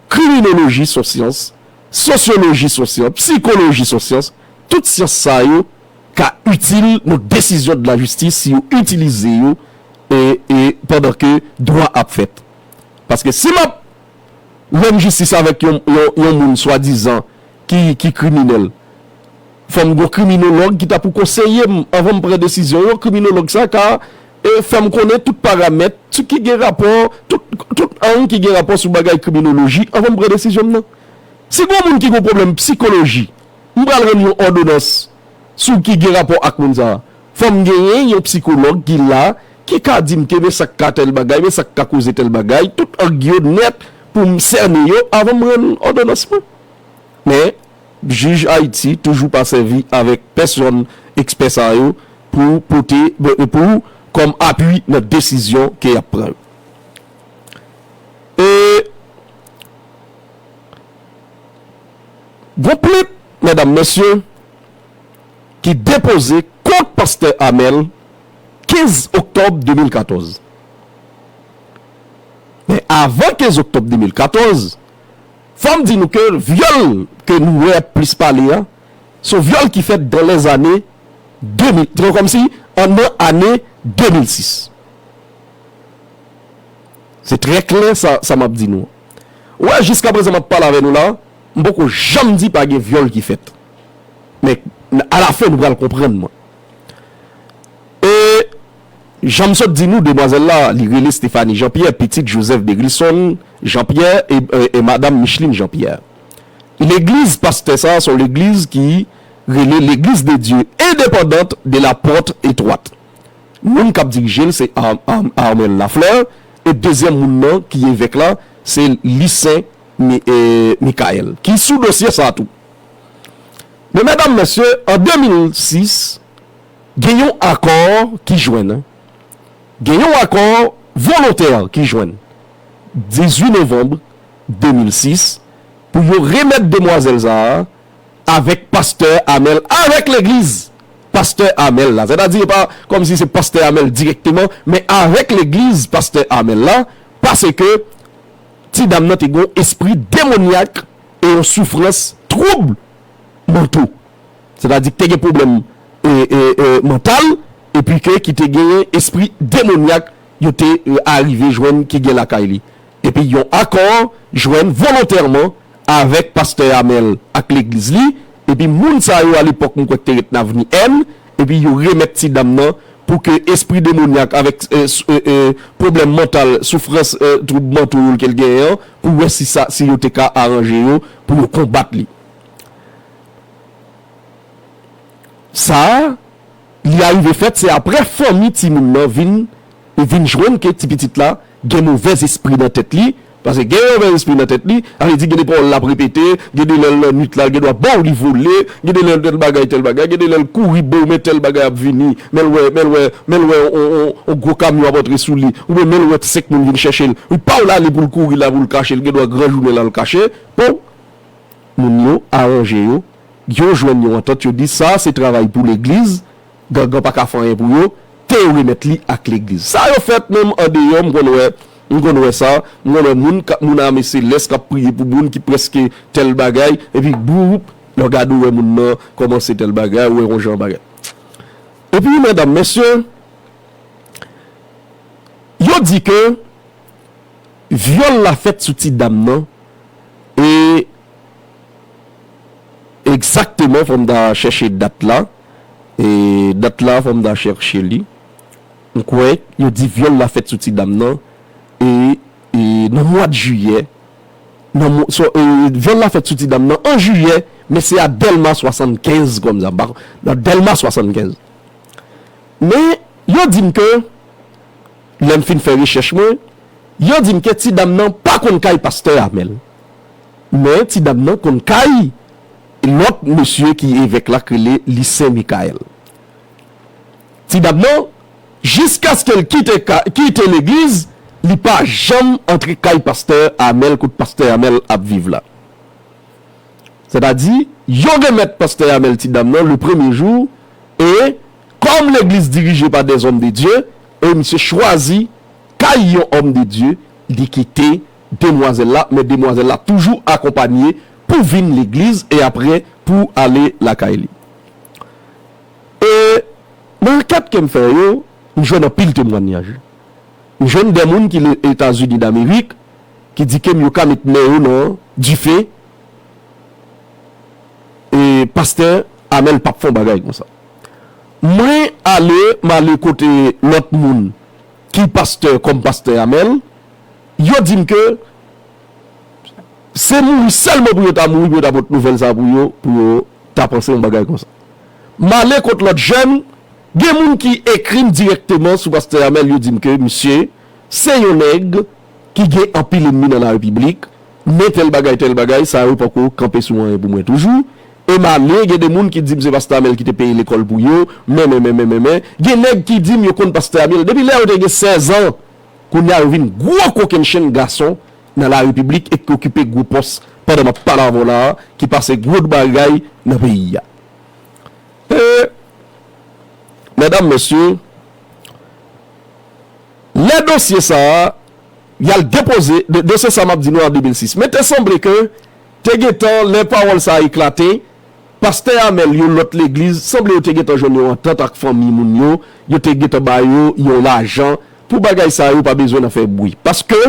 kriminoloji se yon syans, sosyoloji se yon syans, psikoloji se yon syans, tout syans sa yo ka itil nan desizyon de la jistis si yo itilize yo e, e pandan ke dwa ap fèt. Paske si m ap rann jistis avèk yon, yon, yon moun swadizan ki, ki kriminèl, fò m gon kriminolog ki ta pou konseye m anvan m pran desizyon yo. Kriminolog sa ka e, fè m konnen tout paramèt, tout ki gen rapò, tout, tout ang ki gen rapò sou bagay kriminoloji anvan m pran desizyon m nan. Si gon moun ki gon pwoblèm psikoloji, m pral rann yon òdonans sou ki gen rapò ak moun sa a. Fò m genyen yon psikològ ki la, ki ka di m ke men sa k ka tèl bagay, men sa k ka koze tèl bagay, tout ang yo nèt pou m sène yo avan m rann òdonans mwen. Men, jij Ayiti toujou pa sèvi avèk pèsòn ekspè sa yo pou pote, pou, kòm apui nan desizyon ke y ap pran yo. E, gon plent, medam, mesye, ki depoze kont pastè Amel kenz oktòb de mil katòz. Men avan kenz oktòb de mil katòz, fò m di nou ke vyòl ke nou wè ap plis pale a, se yon vyòl ki fèt dans les années de mil, kòmsi an nan ane de mil sis. Se trè klè sa, sa m ap di nou. Ou wè, jiskaprezan m ap pale avè nou la, m poko janm di pa gen vyòl ki fèt. Men, alafen, nou pral konprann mwen. E Jan m sot di nou, demwazèl la, li rele Stéphanie Jean-Pierre, pitit Joseph Derilson Jean-Pierre e, e, e madam Micheline Jean-Pierre. Legliz pastè sa a se yon legliz ki rele Legliz de Dye Endepandant de la Pòt Etwat. Moun k ap dirije l se Ar- Ar- Armel Lafleur, e dezyèm moun nan ki evèk la se Lucien Mi- e, Michael, ki sou dosye sa a tou. Men medam, mesye, an de mil sis, gen yon akò ki jwenn, gen yon akò volontè ki jwenn dizuit novanm de mil sis pou yo remèt demwazèl sa a avèk pastè Amel, avèk legliz pastè Amel la. Sètadi, e pa kòmsi se pastè Amel dirèkteman, men avèk legliz pastè Amel la, paske ti dam nan te gen yon espri demonyak e yon soufrans twoub manto. Sètadi ki te gen pwoblèm e, e, e, mantal, epi ke ki te genyen espri demonyak yo te e, arive jwenn ki gen lakay li. Epi yon akò jwenn volontèman avèk pastè Amel ak legliz li, epi moun sa yo alepòk m kwè k te ret nan avni N, epi yo remèt ti dam nan pou ke espri demonyak avèk e, s- e, e, pwoblèm mantal, soufrans, e, twoub manto yo ke l genyen an, pou wè si sa, si yo te ka aranje yo pou yo konbat li. Sa a, li arive fèt, se apre fanmi timoun nan vin, vin jwenn ke ti pitit la gen movèz espri nan tèt li, paske gen movèz espri nan tèt li, sa vle di gen de pawòl l ap repete, gen de lè l nan nwit la, l gen dwa ba w li vole, gen de lè l tèl bagay, tèl bagay, gen de lè l kouri ba w, men tèl bagay ap vini, men l wè, men l wè, men l wè on, on, on gwo kamyon ap antre sou li, oubyen men l wè senk moun vin chèche l. Wi, pa w l ale pou l kouri la, pou l kache, l gen dwa gran jounen la l kache, pou moun yo aranje yo, yo jwenn yon antant, yo di sa se travay pou legliz, gangan pa ka fè anyen pou yo, te yo remèt li ak legliz. Sa yo fèt menm andeyò, m konn wè, m konn wè sa, m konn wè moun k ap, moun ame selès k ap priye pou moun ki prèske tèl bagay, epi boup, lè w gade w wè moun nan kòmanse tèl bagay, ou wè yon jan bagay. Epi medam, mesye, yo di ke vyòl la fèt sou ti dam nan, e egzakteman, fò m ta chèche dat la, e dat la, fò m ta chèche li. M kwè yo di vyòl la fèt sou ti dam nan, e, e nan mwa jiyè, nan mwa, so, e, vyòl la fèt sou ti dam nan an jiyè, men se a Dèlma swasannkenz kòmsa, m pa, nan Dèlma swasannkenz. Men, yo di m ke, lè m fin fè rechèch mwen, yo di m ke ti dam nan pa konn kay pastè Amel. Men, ti dam nan konn kay lòt mesye ki evèk la k rele Lucien Michael. Ti dam nan, jiskaske l kite, ka- kite legliz, li pa janm antre kay pastè Amel, kot pastè Amel ap viv la. Sètadi, yo remèt pastè Amel ti dam nan le premye jou, e kòm legliz dirije pa dèzòm de Dye, e misye chwazi kay yon òm de Dye, li kite demwazèl la, men demwazèl la toujou akonpanye pou vin legliz e apre pou ale lakay li. E nan ankèt ke m fè yo, m jwenn anpil temwanyaj. M jwenn de moun ki Etazini Damerik ki di ke m yo ka met men yo nan dife, e pastè Amel p ap fè yon bagay konsa. Mwen ale, m ale kote lòt moun ki pastè kòm pastè Amel, yo di m ke se mouri sèlman pou yo ta mouri, pou yo ta pot nouvèl sa pou yo, pou yo ta panse yon bagay konsa. M ale kot lòt jèn, gen moun ki ekri m dirèkteman sou pastè Amel, yo di m ke misye se yon nèg ki gen anpil enmi nan la repiblik, men tèl bagay, tèl bagay, sa yo poko kanpe sou anyen pou mwen toujou. E m ale, gen de moun ki di m se pastè Amel ki te peye lekòl pou yo, men, men, men, men, men, men. Gen nèg ki di m yo konn pastè Amel depi lè yo te gen sèz an. Kounye a yo vin gwo kokennchenn gason nan la repiblik e ki okipe gwo pòs pandan m ap pale avè w la a, ki pase gwo bagay nan peyi a. E, medam, mesye, lè dosye sa a, y al depoze, de- dosye sa a m ap di nou an de mil sis. Men te sanble ke te gentan, lè pawòl sa a eklate, pastè Amel yo, lòt legliz, sanble yo te gentan jwenn yon antant ak fanmi moun yo, yo te gentan ba yo yon lajan pou bagay sa yo pa bezwen nan fè bri. Paske,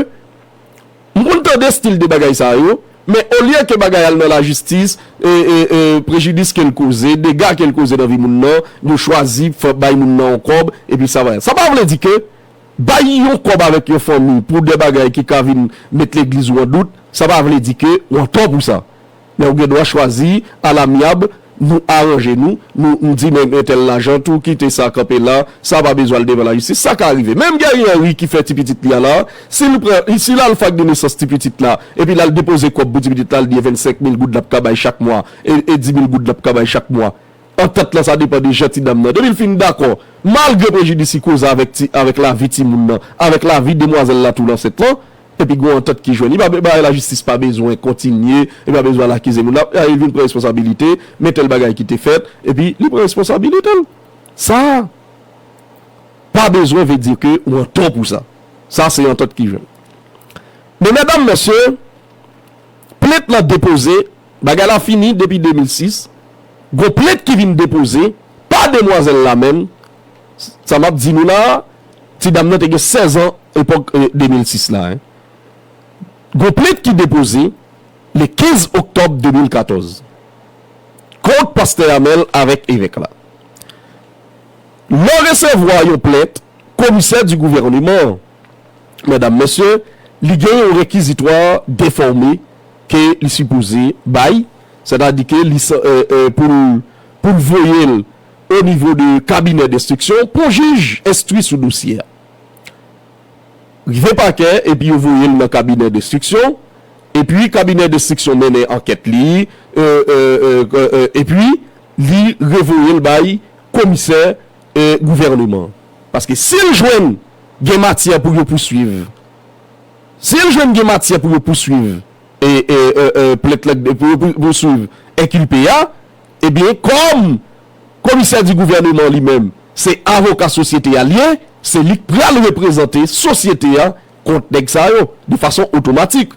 m konn tande estil de bagay sa yo, Men olye ke bagay al nan lajistis, e, e, e, prejidis ke l koze, dega ke l koze nan vi moun nan, yo chwazi fè bay moun nan yon kòb, epi sa va. Sa pa vle di ke bay yon kòb avèk yon fanmi pou de bagay ki ka vin met legliz ou an dout, sa pa vle di ke w antò pou sa. Men ou gen dwa chwazi alamyab, nou aranje nou, nou, nou di men entèl lajan tou, kite sa kanpe la, sa pa bezwen al devan lajistis, sa ka rive. Menm Guerrier Henry ki fè ti pitit li a la, si l pran, si l al fak de nesans ti pitit la, epi l al depoze kòb pou ti pitit la, l di e vennsenk mil goud l ap ka bay chak mwa, e, e dis mil goud l ap ka bay chak mwa. Antant lan sa depann de jan ti dam nan. Depi l fin dakò, malgre prejidis li koze avèk ti, avèk lavi timoun nan, avèk lavi demwazèl la tou ansent lan, epi gen yon antant ki jwenn. Li pa, bagay lajistis pa bezwen kontinye, li pa bezwen al akize moun la, li vin pran responsabilite, men tèl bagay ki te fèt, epi li pran responsabilite l. Sa pa bezwen vle di ke ou antò pou sa. Sa se antant ki jwenn. Men medam, mesye, plent lan depoze, bagay la fini depi de mil sis, gon plent ki vin depoze pa demwazèl la menm, sa m ap di nou la, ti dam nan te gen sèz an epòk, e, de mil sis la, en. Gon plent ki depoze le kenz oktòb de mil katòz kont pastè Amel avèk evèk la. Lè w resevwa yon plent, komisè di gouvèneman, medam, mesye, li gen yon rekizitwa defòme ke li sipoze bay, sètadi ke li sa, e, e, pou l, pou l voye l o nivo de kabinè denstriksyon pou jij enstwi sou dosye a. Rive pakè, epi yo voye l nan kabinè denstriksyon, epi kabinè denstriksyon mennen ankèt li, e, e, e, e, e, epi li revoye l bay komisè, e, gouvèneman. Paske si l jwenn gen matyè pou yo pouswiv, si l jwenn gen matyè pou yo pouswiv, e, e, e, e, plent la, pou yo pou- pouswiv enkilpe a, ebyen, kòm komisè di gouvèneman li menm, se avoka sosyete a l ye, se li k pral reprezante sosyete a kont nèg sa yo, de fason otomatik.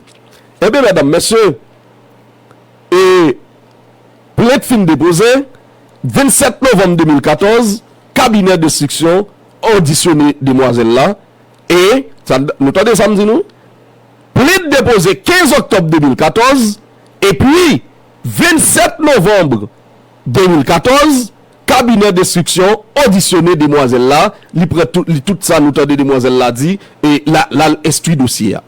Ebyen, medam, mesye, e plent fin depoze, vennsèt novanm de mil katòz, kabinè denstriksyon odisyone demwazèl la, e, sa, nou tande sa m di nou? Plent depoze kenz oktòb de mil katòz, epi vennsèt novanm de mil katòz, kabinè denstriksyon odisyone demwazèl la, li pran tout, li tout sa nou tande demwazèl la di, e la, l al enstwi dosye a.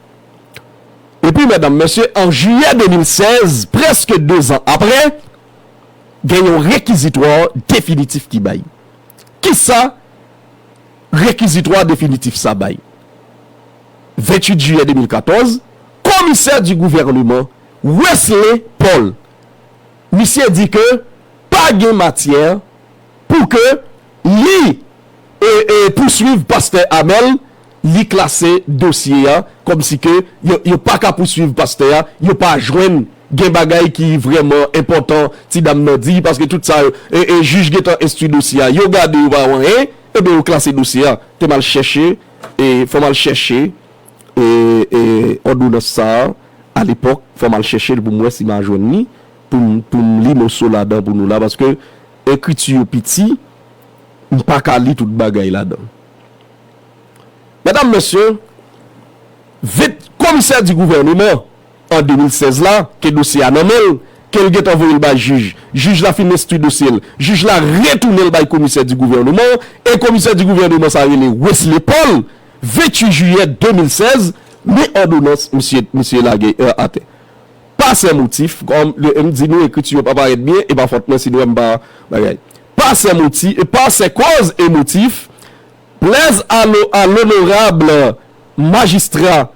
Epi, medam, mesye, an jiyè de mil sèz, prèske dezan apre, gen yon rekizitwa definitif ki bay. Kisa rekizitwa definitif sa bay? Venntuit jiyè de mil katòz, komisè di gouvèneman, Wesley Paul, misye di ke pa gen matyè pou ke li, e, e, pouswiv pastè Amel, li klase dosye a kòmsi ke yo, yo pa ka pouswiv pastè a, yo pa jwenn gen bagay ki vrèman enpòtan ti dam nan di, paske tout sa yo, e, e, jij gentan enstwi dosye a, yo gade yo pa wè anyen, ebyen yo klase dosye a. Te m al chèche, e, fò m al chèche, e, e, òdonans sa a, alepòk, fò m al chèche l pou m wè si m a jwenn li, pou m, pou m li moso ladan pou nou la, paske ekriti yo piti, m pa ka li tout bagay ladan. Medam, mesye, venntuit komisè di gouvèneman an de mil sèz la, ke dosye a nan men l, ke l gentan voye l bay jij. Jij la fin enstwi dosye l. Jij la retounen l bay komisè di gouvèneman, e komisè di gouvèneman sa rele Wesley Paul, venntuit jiyè de mil sèz, men òdonans misye, misye lage, e, atè. Pa sè motif, kòm le, m di nou ekriti yo pa parèt byen, e pa fòt mwen si nou wè m pa bagay. Pa sè motif, e pa sè kòz e motif, plèz a lo-, a l'honorable magistrat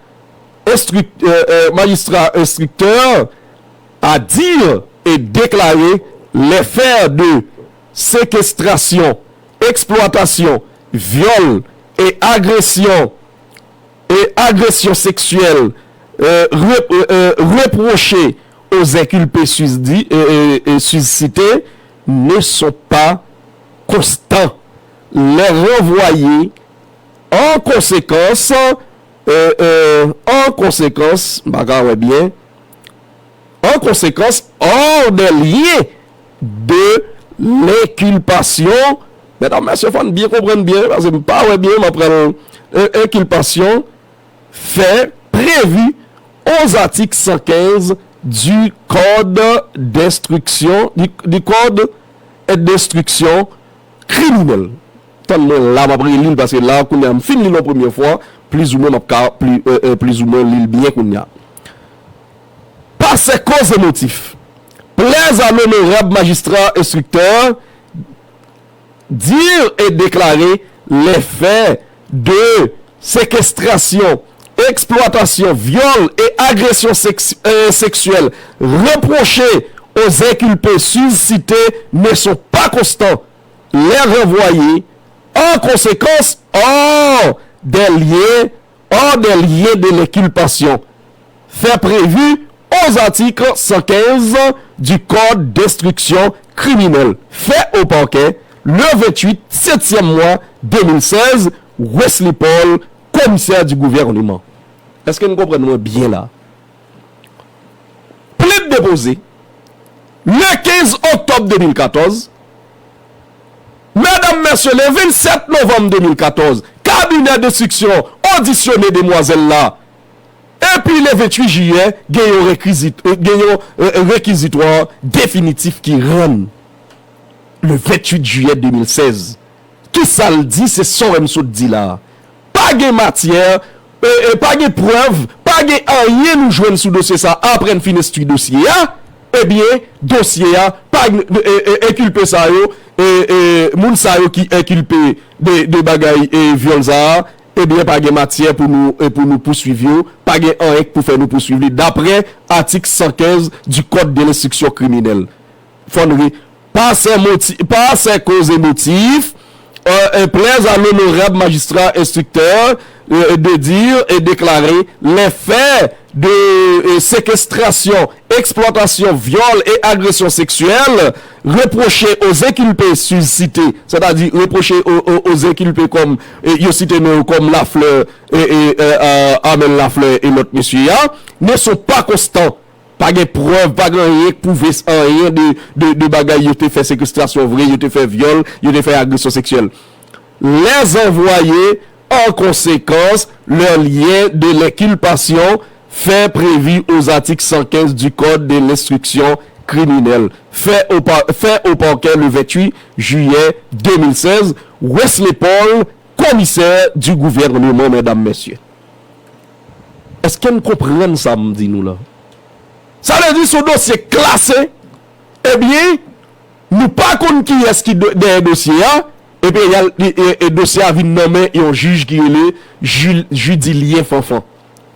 instrik-, euh, euh, magistrat instructeur à dire et déclarer les faits de séquestration, exploitation, viol et agression et agression sexuelle, euh, re-, euh, euh, reprochées aux inculpés susdi-, euh, euh, euh, suscités ne sont pas constants. Les renvoyer en conséquence, euh, euh, en conséquence, m pa ka wè byen, en conséquence, hors des liens de l'inculpation. Medam, mesye, fò n byen konprann byen, paske m pa wè byen, m ap pran, euh, inculpation, fait prévu aux articles cent quinze du code d'instruction, du, du code d'instruction criminelle. Tann mwen la, m ap reli l, paske la, kounye a, m fin li l yon premye fwa, plizoumwen, m ap ka, pli, euh, euh, plizoumwen, li l byen kounye a. Passé cause et motif. Plaise à l'honorable magistrat instructeur dire et déclarer les faits de séquestration, exploitation, viol et agression sex- euh, sexuelle reprochés aux inculpés sus-cités ne sont pas constants. Les renvoyés, en conséquence, ont des liens hors des liens de l'inculpation, fait prévu aux articles cent quinze du Code d'instruction criminelle, fait au parquet le vingt-huit septième mois deux mille seize, Wesley Paul, commissaire du gouvernement. Èske n konprann mwen byen la? Plent depoze le quinze octobre deux mille quatorze. Medam, mesye, le vingt-sept novembre deux mille quatorze, kabinè denstriksyon odisyone demwazèl la. Epi le vingt-huit jiyè, gen yon rekizit, euh, gen yon, euh, rekizitwa definitif ki rann le vingt-huit jiyè deux mille seize. Kisa l di? Se sa w wè m sot di la a. Pa gen matyè, e, e, pa gen prèv, pa gen anyen nou jwenn sou dosye sa a apre n fin enstwi dosye a. Ebyen, dosye a, pa, e, e, enkilpe sa yo, e, e, moun sa yo ki enkilpe de, de bagay, e, vyòl sa a, ebyen, pa gen matyè pou nou, e, pou nou pouswiv yo, pa gen anyen k pou fè nou pouswiv li, daprè atik san kenz du Code de l'instruction criminelle. Fò n re, pa sè moti-, pa sè koze motif, euh, euh, plaise à l'honorable magistrat instructeur, euh, de dire et déclarer les faits de, euh, séquestration, exploitation, viol et agression sexuelle reprochés aux inculpés sus-cités, c'est-à-dire reprochés aux, aux, aux inculpés comme, euh, yo site non yo comme Lafleur, et, et, euh, euh, Armel Lafleur et l'autre monsieur, hein, ne sont pas constants. Pa gen prèv, pa gen anyen k pwouve anyen de, de, de bagay yo te fè sekestrasyon vre, yo te fè vyòl, yo te fè agresyon seksyèl. Les envoyés, en conséquence, leurs liens de l'inculpation faits prévus aux articles cent quinze du Code de l'instruction criminelle, fait au par-, fait au parquet le vingt-huit juillet deux mille seize, Wesley Paul, commissaire du gouvernement, medam, mesye. Èske n konprann sa m di nou la? Sa vle di se yon dosye klase, ebyen, nou pa konn kiyès ki de-, dèyè dosye a, epi y al, e, e, e dosye a vin nan men yon jij ki rele Jil-, Judilien Fanfan.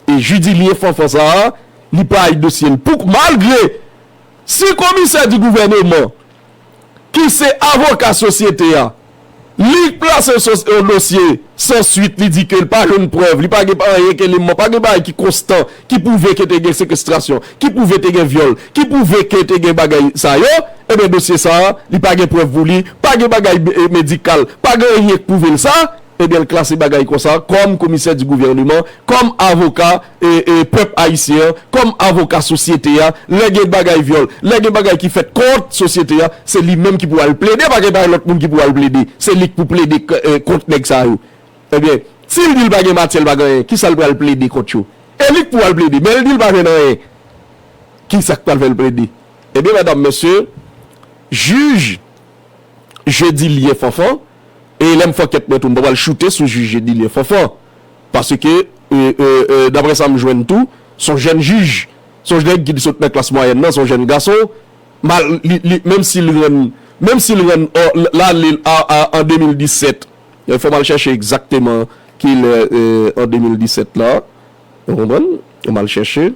E Judilien Fanfan sa a, li pa ay dosye l. Pou, malgre, si komisè di gouvèneman ki se avoka sosyete a, li plase yon sos-, yon dosye san swit, li di ke l pa jwenn prèv, li pa gen anyen k eleman, pa gen bagay ki konstan, ki pwouve ke te gen sekestrasyon, ki pwouve te gen vyòl, ki pwouve ke te gen bagay sa yo, ebyen dosye sa a, li pa gen prèv pou li, pa gen bagay, e, medikal, pa gen anyen k pwouve l sa, ebyen l klase bagay konsa kòm komisè di gouvèneman, kòm avoka, e, e, pèp ayisyen an, kòm avoka sosyete a, lè gen bagay vyòl, lè gen bagay ki fèt kont sosyete a, se li menm ki pou al plede, pa gen pa lòt moun ki pou al plede. Se li k pou plede k-, e, kont nèg sa yo. Ebyen, si l di l pa gen matyè, l pa gen anyen, kisa l pral plede kont yo? E li k pou al plede, men l di l pa jwenn anyen. Kisa k pral fè l plede? Ebyen, medam, mesye, jij Judilien Fanfan, e lè m fè ankèt mwen tou, m pa pral choute sou jij Judilien Fanfan. Paske, e, e, e, daprè sa m jwenn tou, se yon jèn jij. Se yon nèg ki sot nan klas mwayèn nan, se yon jèn gason. Mal, li, li, menm si l rann, menm si l rann, ò, l-, l ale a, a, an de mil disèt. E, fò m al chèche egzakteman kilè, e, an de mil disèt la. Ou konprann? M al chèche.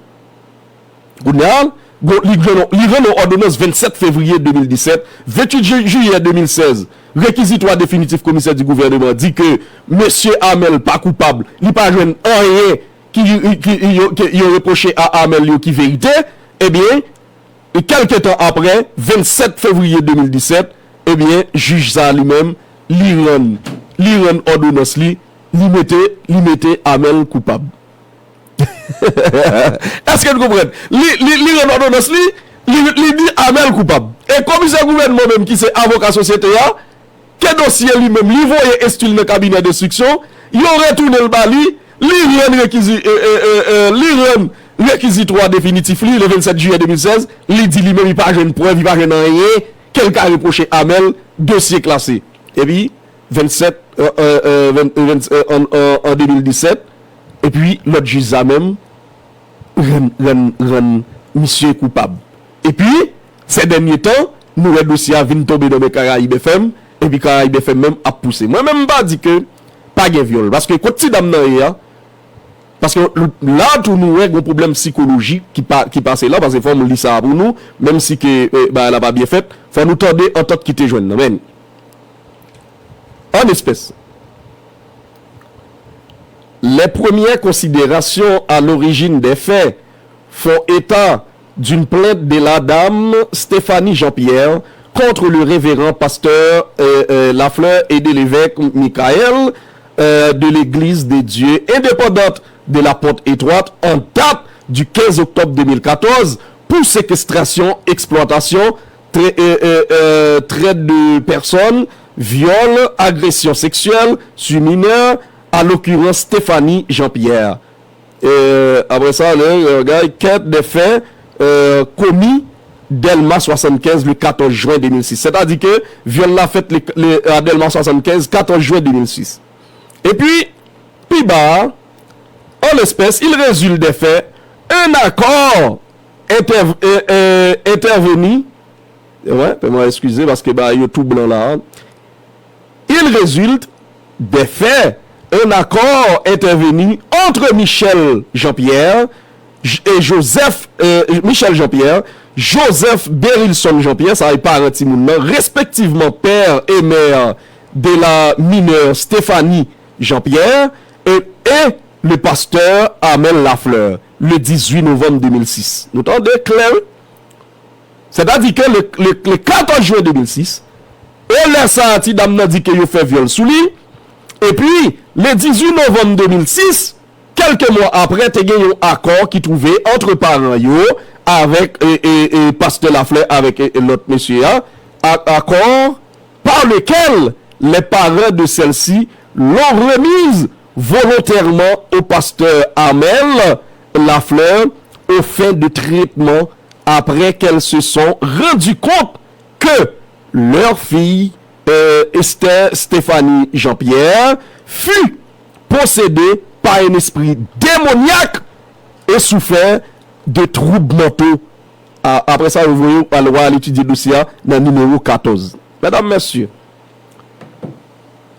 Kounye a, bon, li rann, li rann yon òdonans vennsèt fevriye de mil disèt, ventuit ji-, jiyè de mil sèz, rekizitwa definitif komisè di gouvèneman di ke mesye Armel pa koupab, li pa jwenn anyen ki, ki, yo, ke yo repwoche a Armel yo ki verite, ebyen, e kèlke tan apre, vennsèt fevriye de mil disèt, ebyen, jij sa a li menm, li rann, li rann òdonans li, li mete, li mete Armel koupab. Èske n konprann? Li, li, li rann òdonans li, li, li di Armel koupab. E komisè gouvènman menm ki se avoka sosyete a, ke dosye li menm, li voye enstwi l nan kabinè denstriksyon, yo retounen l ba li, li rann rekizi-, e, e, e, e, li rann, Rekizitwa definitif li, le vennsèt jiyè de mil sèz, li di li menm li pa jwenn prèv, li pa jwenn anyen ke l ka repwoche Amel, dosye klase. Epi, vennsèt, euh, euh, euh, ven- euh, ven- euh, an, an, an de mil disèt, epi lòt jij sa menm rann, rann, rann misye koupab. Epi, sè dènye tan, nou wè dosye a vin tonbe nan men Karayib F M, epi Karayib F M menm ap pouse. Mwen menm, m pa di ke pa gen vyòl, paske kot ti dam nan ye a, paske la tou nou wè gon pwoblèm sikolojik ki pa, ki pase la, paske fò m li sa a pou nou, menm si ke, eh, bagay la pa byen fèt, fò nou tande antant ki te jwenn nan men. En espèces, les premières considérations à l'origine des faits font état d'une plainte de la dame Stéphanie Jean-Pierre contre le révérend pasteur, euh, euh, Lafleur et de l'évêque Michael, euh, de l'Église de Dieu indépendante de la Pointe-Étroite en date du quinze octobre deux mille quatorze pour séquestration, exploitation, tra- euh, euh, euh, traite de personnes, viol, agression sexuelle sur mineur, à l'occurrence Stéphanie Jean-Pierre. Euh, après ça, le, le gars, quête des faits, euh, commis Dèlma swasann kenz le quatorze juin deux mille six. Sètadi ke vyòl la fèt le, le, a Dèlma swasann kenz, quatorze juin deux mille six. Epi, pi ba a, en espèces, il résulte des faits, un accord interv- euh, euh, intervenu. Ouais, fè mwen eskize paske ba yo tou blan la. Il résulte des faits un accord intervenu entre Michel Jean-Pierre et Joseph, euh, Michel Jean-Pierre, Joseph Berilson Jean-Pierre, sa e paran timoun nan, respectivement père et mère de la mineure Stéphanie Jean-Pierre, et, et le pasteur Amel Lafleur, le dix-huit novembre deux mille six. Nou tande klè, wi. Sètadi ke le, le, le quatorze juin deux mille six, e lè sa a, ti dam nan di ke yo fè vyòl sou li, epi, le dix-huit novembre deux mille six, kèlke mwa apre, te gen yon akò ki twouve ant paran yo avèk, e, e, e, pastè Laflè avèk, e, e, lòt mesye a, a- accord par lequel les parents de celle-ci l'ont remise volontairement au pasteur Amel Lafleur aux fins de traitement après qu'elles se sont rendues compte que leur fille, euh, Esther Stéphanie Jean-Pierre, fut possédée par un esprit démoniaque et souffert de troubles mentaux. A- Apre sa, yo voye w al, w al etidye dosye a nan nimewo katòz. Medam, mesye,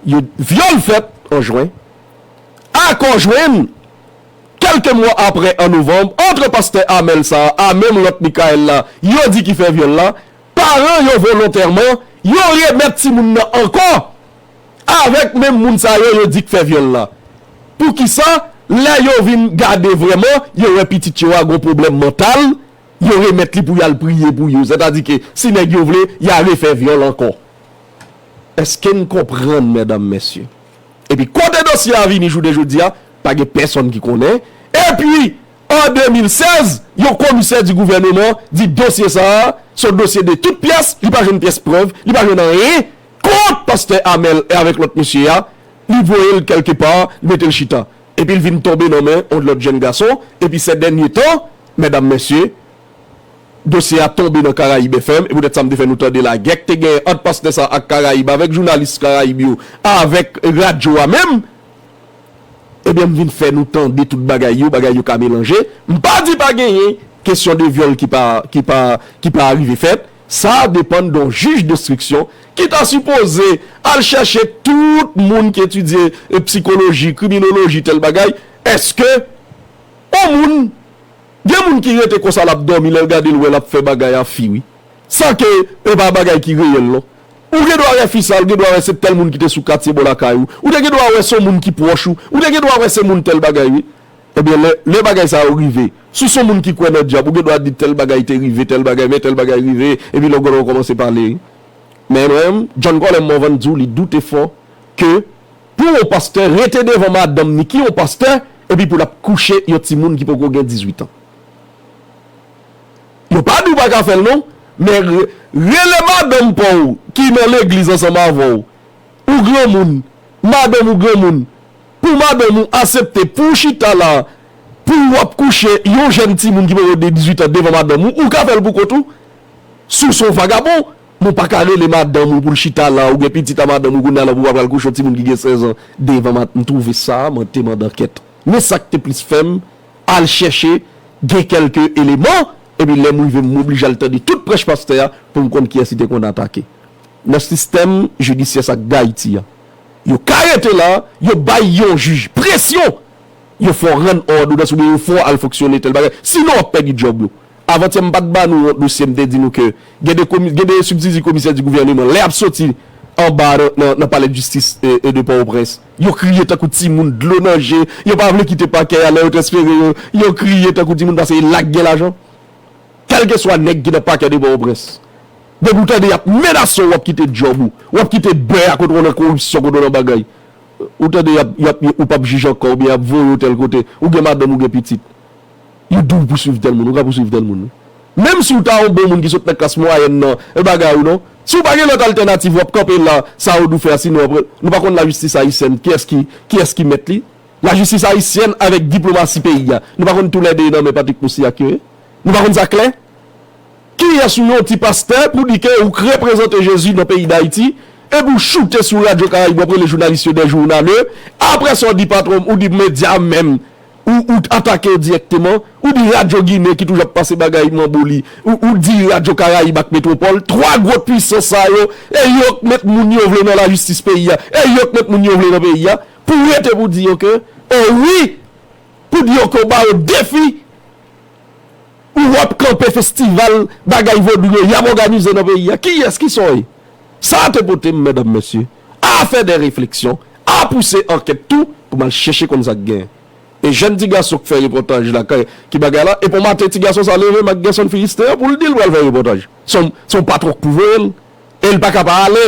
yo, vyòl fèt an jwen, akò jwenn, kèlke mwa apre, an novanm, ant pastè Amèl sa a, a menm lòt Mikaèl la, yo di ki fè vyòl la, paran yo volontèman, yo remèt timoun nan ankò avèk menm moun sa yo, yo di k fè vyòl la. Poukisa, lè yo vin gade vrèman, yo wè pitit yo a gon pwoblèm mantal, yo remèt li pou y al priye pou yo. Sètadi ke si nèg yo vle, y a refè vyòl ankò. Èske n konprann, medam, mesye? Epi kote dosye a vini jounen jodi a, pa gen pèsonn ki konnen. Epi, an de mil sèz, yon komisè di gouvèneman di dosye sa a, se yon dosye de tout pyès, li pa jwenn pyès prèv, li pa jwenn anyen kont pastè Amèl e avèk lòt mesye a, li voye l kèlke pa, li mete l chita. Epi l vin tonbe nan men yon lòt jèn gason, epi sè dènye tan, medam, mesye, dosye a tonbe nan Karayib F M, e poutèt sa m te fè nou tande lagè k te genyen ant pastè sa ak Karayib, avèk jounalis Karayib yo, avèk radyo a menm, ebyen, m vin fè nou tande tout bagay yo, bagay yo ka melanje. M pa di pa genyen kesyon de vyòl ki pa, ki pa, ki pa rive fèt. Sa depann de yon jij denstriksyon ki ta sipoze al chèche tout moun ki etidye, e, psikoloji, kriminoloji, tèl bagay. Èske yon moun, gen moun ki rete konsa, l ap dòmi, lè l gade, l wè l ap fè bagay a fi, wi. San ke e pa bagay ki reyèl, non. Ou gen dwa wè fi sa, ou gen dwa wè se tèl moun ki te sou katye bò lakay ou. Ou te gen dwa wè se yon moun ki pwòch ou. Ou te gen dwa wè se moun tèl bagay, wi. Ebyen, lè, lè bagay sa yo rive, si w se yon moun ki kwè nan dyab, ou gen dwa di tèl bagay te rive, tèl bagay, men tèl bagay rive, epi lè w gade w kòmanse pale, wi. Men mwen menm, John Colem Morvan di w li doute fò ke pou yon pastè rete devan madanm ni ki yon pastè, epi pou l ap kouche yon timoun ki poko gen dizuit an. Yo pa di w pa ka fè l non, men re- rele madanm pa w ki nan legliz ansanm avè w, ou granmoun, madanm ou granmoun, pou madanm ou aksepte pou w chita la, Pou w ap kouche yon jèn timoun ki poko gen dizuit an devan madanm ou, ou ka fè l pou kont ou. Si w se yon vagabon, men w pa ka rele madanm ou pou l chita la, ou gen pitit a madanm ou kounye a la pou w pral kouche yon timoun ki gen sèz an devan madanm. M twouve sa, mwen te mande ankèt. Men sa k te plis fè m al chèche, gen kèlke eleman, epi lè m rive, m oblije al tande tout prèch pastè a pou m konn kiyès li te konn atake. Nan sistèm jidisyè sa k gen Ayiti a, yo ka rete la, yo bay yon jij presyon, yo fè w rann òdonans oubyen yo fè w al fonksyone tèl bagay. Sinon, w ap pèdi djòb ou. Avantyè, m pa t ba nou yon dosye, m te di nou ke gen de komi, gen de sibdidi komisè di gouvèneman, lè y ap soti anba nan, nan, nan palè de jistis e, e de Pòtoprens, yo kriye tankou timoun, dlo nan je, yo pa vle kite pakè a, lè yo transfere yo, yo kriye tankou timoun paske e la k gen lajan. Kèlkeswa nèg ki nan pakè de Pòtoprens, depi w tande y ap menase w, w ap kite djòb ou, w ap kite bè a kote w nan koripsyon, kote w nan bagay. Ou tande y ap, y ap, ou p ap jij ankò, oubyen y ap voye w tèl kote, ou gen madanm, ou gen pitit. Yo di w pouswiv tèl moun, ou ka pouswiv tèl moun wi. Menm si w ta yon bon moun ki sot nan klas mwayèn nan, e bagay ou non. Si w pa gen lòt altènativ, w ap kanpe la, sa yo di w fè a, sinon apre, nou pa konn lajistis ayisyèn, kiyès ki, kiyès ki mèt li? Lajistis ayisyèn avèk diplomasi peyi a. Nou pa konn toulède nan men Patrick Moussi ak yo ye? Nou pa konn sa klè? Kiyès ou ye, yon ti pastè, pou di ke ou k reprezante Jezi nan peyi Dayiti, epi w choute sou Radyo Karayib, w ap rele jounalis yo dè jounalè, apre sa w di patwon, ou di medya menm, ou, ou atake yo dirèkteman, ou di Radyo Ginen ki toujou ap pase bagay manboli, ou, ou di Radyo Karayib ak Metwopòl, twa gwo pwisans sa yo, e yo k met moun yo vle nan lajistis peyi a, e yo k met moun yo vle nan peyi a, pou w rete pou w di yo ke, o wi, pou w di yo ke w ba yo defi, ou w ap kanpe festival bagay vodou yo y ap òganize nan peyi a. Kiyès, kisa w ye? Sa a te pote m, medam, mesye, a fè de refleksyon, a pouse ankèt tou pou m al chèche konn sa k genyen. E jèn ti gason k fè repòtaj la, ki bagay la, epi yon maten ti gason sa leve, m ak Gerson Filisten an, pou l di l pral fè repòtaj. Se yon, se yon patwon k pou voye l. E l pa ka pa ale.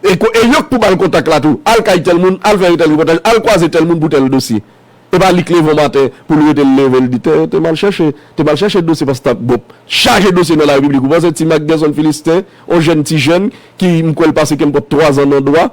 E ko-, e yo k pou ba l kontak la tou. Al kay tèl moun, al fè tèl repòtaj, al kwaze tèl moun pou tèl dosye. E pa li k leve yon maten pou l rete l leve, l di, te, te m al chèche, te m al chèche dosye pastè Bob. Chaje dosye nan larepiblik. Ou panse ti Marc Gerson Filisten, yon jèn ti jèn, ki m kwè l pase kenpòt twa zan nan dwa,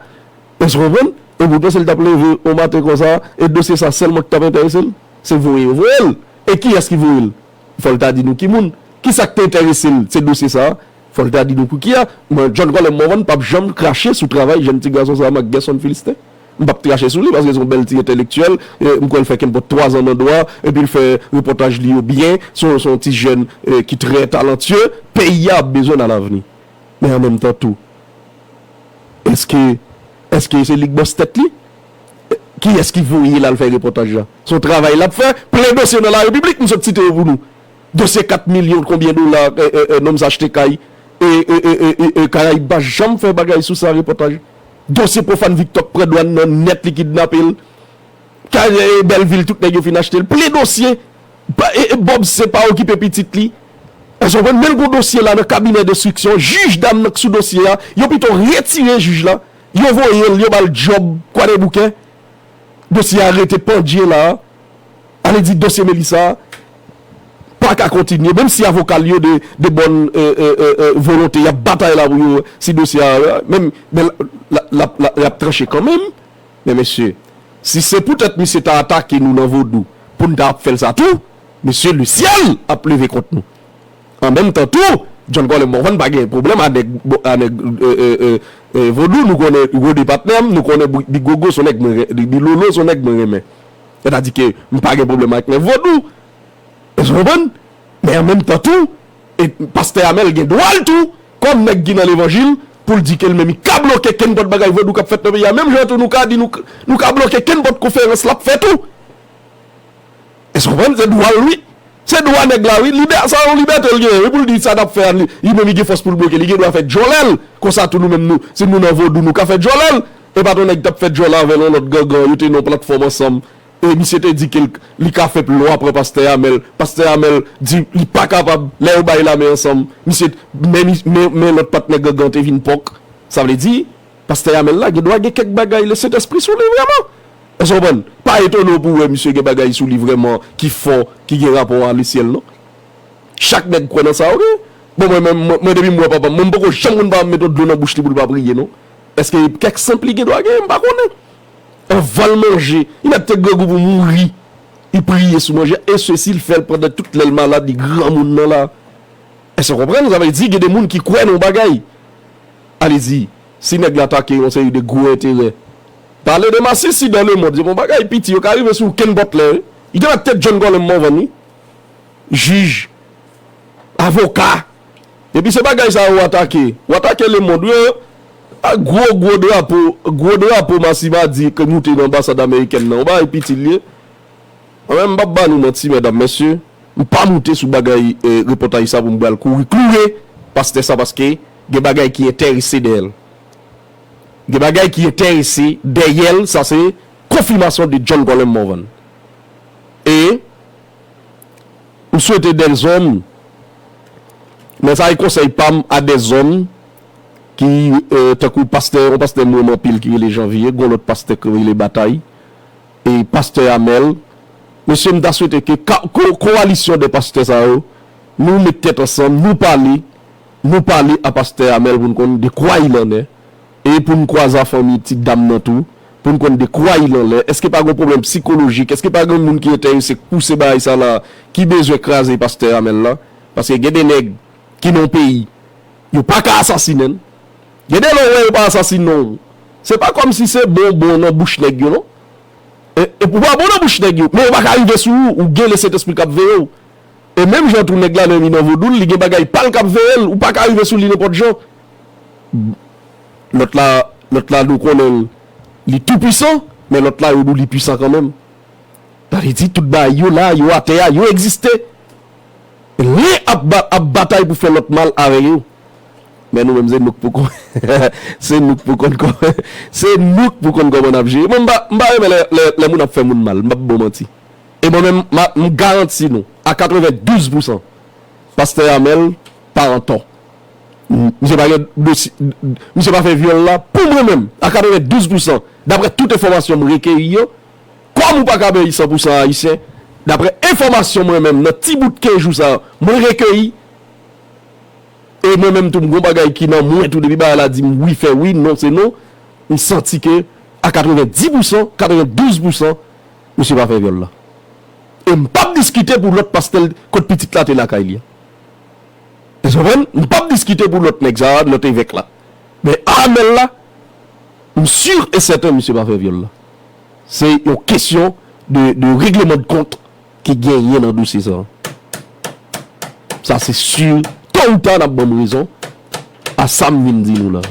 èske w konprann? E poutan, si l t ap leve yon maten konsa, e dosye sa sèlman ki t ap enterese l, se voye yo voye l. E kiyès ki voye l? Fò l ta di nou ki moun. Kisa k te enterese l, se dosye sa a? Fò l ta di nou pou ki a. Mwen, John Colem Morvan p ap janm krache sou travay jèn ti gason sa a, Marc Gerson Filisten. M p ap krache sou li, paske se yon bèl ti entèlektyèl. E, m kwè l fè kenpòt twa zan nan dwa, epi l fè repòtaj li yo byen. Se yon, se yon ti jèn, e, ki trè talantye. Peyi a ap bezwen l alavni. Men an menm tan tou, èske, èske se li k bòs tèt li? Kiyès ki voye l al fè repòtaj la? Se yon travay l ap fè. Plen dosye nan larepiblik, m sot site yo pou nou. Dosye kat milyon konbyen dola, e, e, e, nonm sa achte kay, e, e, e, e, e, e, Karayib pa janm fè bagay sou sa, repòtaj. Dosye Profane Victor k pran dwàn nan nèt, li kidnape l. Kay, e, Bèlvil, tout nèg yo fin achte l. Plen dosye. Pa, e, e, Bob se pa okipe pitit li. Èske w konprann? Men l gon dosye la nan kabinè denstriksyon. Jij dam nan k sou dosye a, yo pito retire jij la. Yo voye l, yo ba l djòb Kwadèboukè. Dosye a rete pandye la. Ale di dosye Melissa a pa ka kontinye. Menm si avoka l yo de, de bòn, e, e, e, e, volonte, y ap batay la pou yo, si dosye a, menm, men l, l, l ap, l ap, l ap tranche kanmenm. Men mesye, si se poutèt misye ta atake nou nan vodou pou n ta ap fè l sa tou, mesye, lesyèl ap leve kont nou. An menm tan tou, John Colem Morvan pa gen pwoblèm a nèg, a nèg, e, e, e, e, vodou. Nou konnen Rode patnè m, nou konnen Bi-, Big Gogo se yon nèg mwen re-, Bilolo se yon nèg mwen renmen. Sètadi ke m pa gen pwoblèm ak nèg vodou. Èske w konprann? Men an menm tan tou, e pastè Amèl gen dwa l tou, kòm nèg ki nan levanjil, pou l di ke l menm li ka bloke kenpòt bagay vodou k ap fèt nan peyi a. Menm jan tou nou ka di nou, nou ka bloke kenpòt konferans l ap fè tou. Èske w konprann? Se dwa l wi. Se dwa nèg la wi. Libè-, sa yon libète l genyen wi pou l di sa n ap fè a, li, li menm li gen fòs pou l bloke. Li gen dwa fè djòlè l. Konsa tou nou menm nou, si nou nan vodou, nou ka fè djòlè l. E pa t yon nèg t ap fè djòlè avè l, yon lòt gangan, yo te nan yon platfòm ansanm. E misye te di ke l, li ka fè lwa pran pastè Amèl. Pastè Amèl di li pa kapab. Lè yo bay lamen ansanm, misye, men, men, men lòt patnè gangan te vin pòk. Sa vle di, pastè Amèl la gen dwa gen kèk bagay Lesentèspri sou li vrèman. Èske w konprann? Pa etone w pou w wè misye gen bagay sou li vrèman ki fò, ki gen rapò a lesyèl non. Chak nèg kwè nan sa, oke? Bon, mwen, mwen, mwen, mwen, depi m wè papa m, mwen, m poko janm konn pa mete dlo nan bouch li pou l pa priye, non. Èske kèk sant li gen dwa genyen? M pa konnen. Anvan l manje, li mèt te grangou pou mouri. Li priye sou manje, e sesi, l fè l pandan tout lè l malad, li granmoun nan la. Èske w konprann? Sa vle di, gen de moun ki kwè nan yon bagay. Ale di, si nèg la atake yon seri de gwo enterè. Pale de masisi dans le monde. Se pa yon bagay piti, yo ka rive sou Ken Butler, wi. Li te mèt tèt John Colem Morvan, wi. Jij, avoka. Epi se bagay sa yo atake. Ou atake lemonn, wi. A gwo, gwo drapo, gwo drapo Masimadi ke moute nan anbasad amerikèn nan. Yon bagay piti l ye. Mwen menm, m p ap ba nou manti, medam, mesye. M pa moute sou bagay, eh, repòtaj sa pou m pral kouri kloure pastè sa, paske gen bagay ki enterese dèyè l. Gen bagay ki enterese dèyè l, sa se konfimasyon de John Colem Morvan. E m swete dèzòm, men sa e konsèy pa m a dèzòm ki, eh, tankou pastè, yon pastè m renmen anpil ki rele Janvier, gon lòt pastè ki rele Batay, e pastè Amèl. Mesye, m ta swete ke ka- ko- kowalisyon de pastè sa yo, nou met tèt ansanm, nou pale, nou pale a pastè Amèl pou n konn de kwa il en est, e pou n kwaze a fanmi ti dam nan tou, pou n konn de kwa il en est. Èske pa gen pwoblèm sikolojik? Èske pa gen moun ki enterese k pouse bagay sa la, ki bezwen kraze pastè Amèl la? Paske gen de nèg ki nan yon peyi, yo pa ka asasinen l. Gen de lè w wè yo pa asasinen w. Se pa kòmsi se bon bon nan bouch nèg yo, non. E, e pou pa bon nan bouch nèg yo, men yo pa ka rive sou ou, ou gen Lesentespri k ap veye w. E menm jan tou nèg la menm li nan vodou l, li gen bagay pa l k ap veye l, ou pa ka rive sou li nenpòt jan. Lòt la, lòt la nou konnen l, li tou pwisan, men lòt la yo di w li pwisan kanmenm. Sa vle di tout bagay yo la, yo atè a, yo egziste. Len ap ba- ap batay pou fè lòt mal avèk yo. Men nou menm se nou k pou konn. Se nou k pou konn kòman, se nou k pou konn kòman n ap jere. Mwen m pa, m pa renmen lè, lè, lè moun ap fè moun mal, m p ap ba w manti. E mwen menm, m a- m garanti nou, a katrevendouz pousan, pastè Amèl pa antò. M- Misye pa gen dosi- misye pa fè vyòl la, pou mwen menm, a katrevendouz pousan, daprè tout enfòmasyon m rekeyi yo, kòm ou pa ka bay san pousan ayisyen, daprè enfòmasyon mwen menm, nan ti bout kenz jou sa, mwen rekeyi, e mwen menm tou, m gon bagay ki nan mwen tou, depi bagay la di m wi, fè wi, non, se non, m santi ke a katrevendiz pousan, katrevendouz pousan, misye pa fè vyòl la. E m p ap diskite pou lòt pastè l, kot pitit la te lakay li a. Ou konprann? M p ap diskite pou lòt nèg sa a, lòt evèk la. Men Amèl la, m si e sèten misye pa fè vyòl la. Se yon kesyon de, de regleman de kont ki genyen nan dosye sa a. Sa se si, to ou ta n ap ban m rezon a sa m vin di nou la.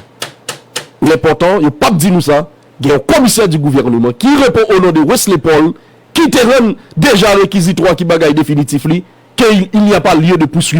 L enpòtan, yo p ap di nou sa, gen yon komisè di gouvènman ki reponn o non de Wesley Paul, ki te rann deja rekizitwa ki bagay definitif li, ke il, il n'y a pas lieu de poursuite.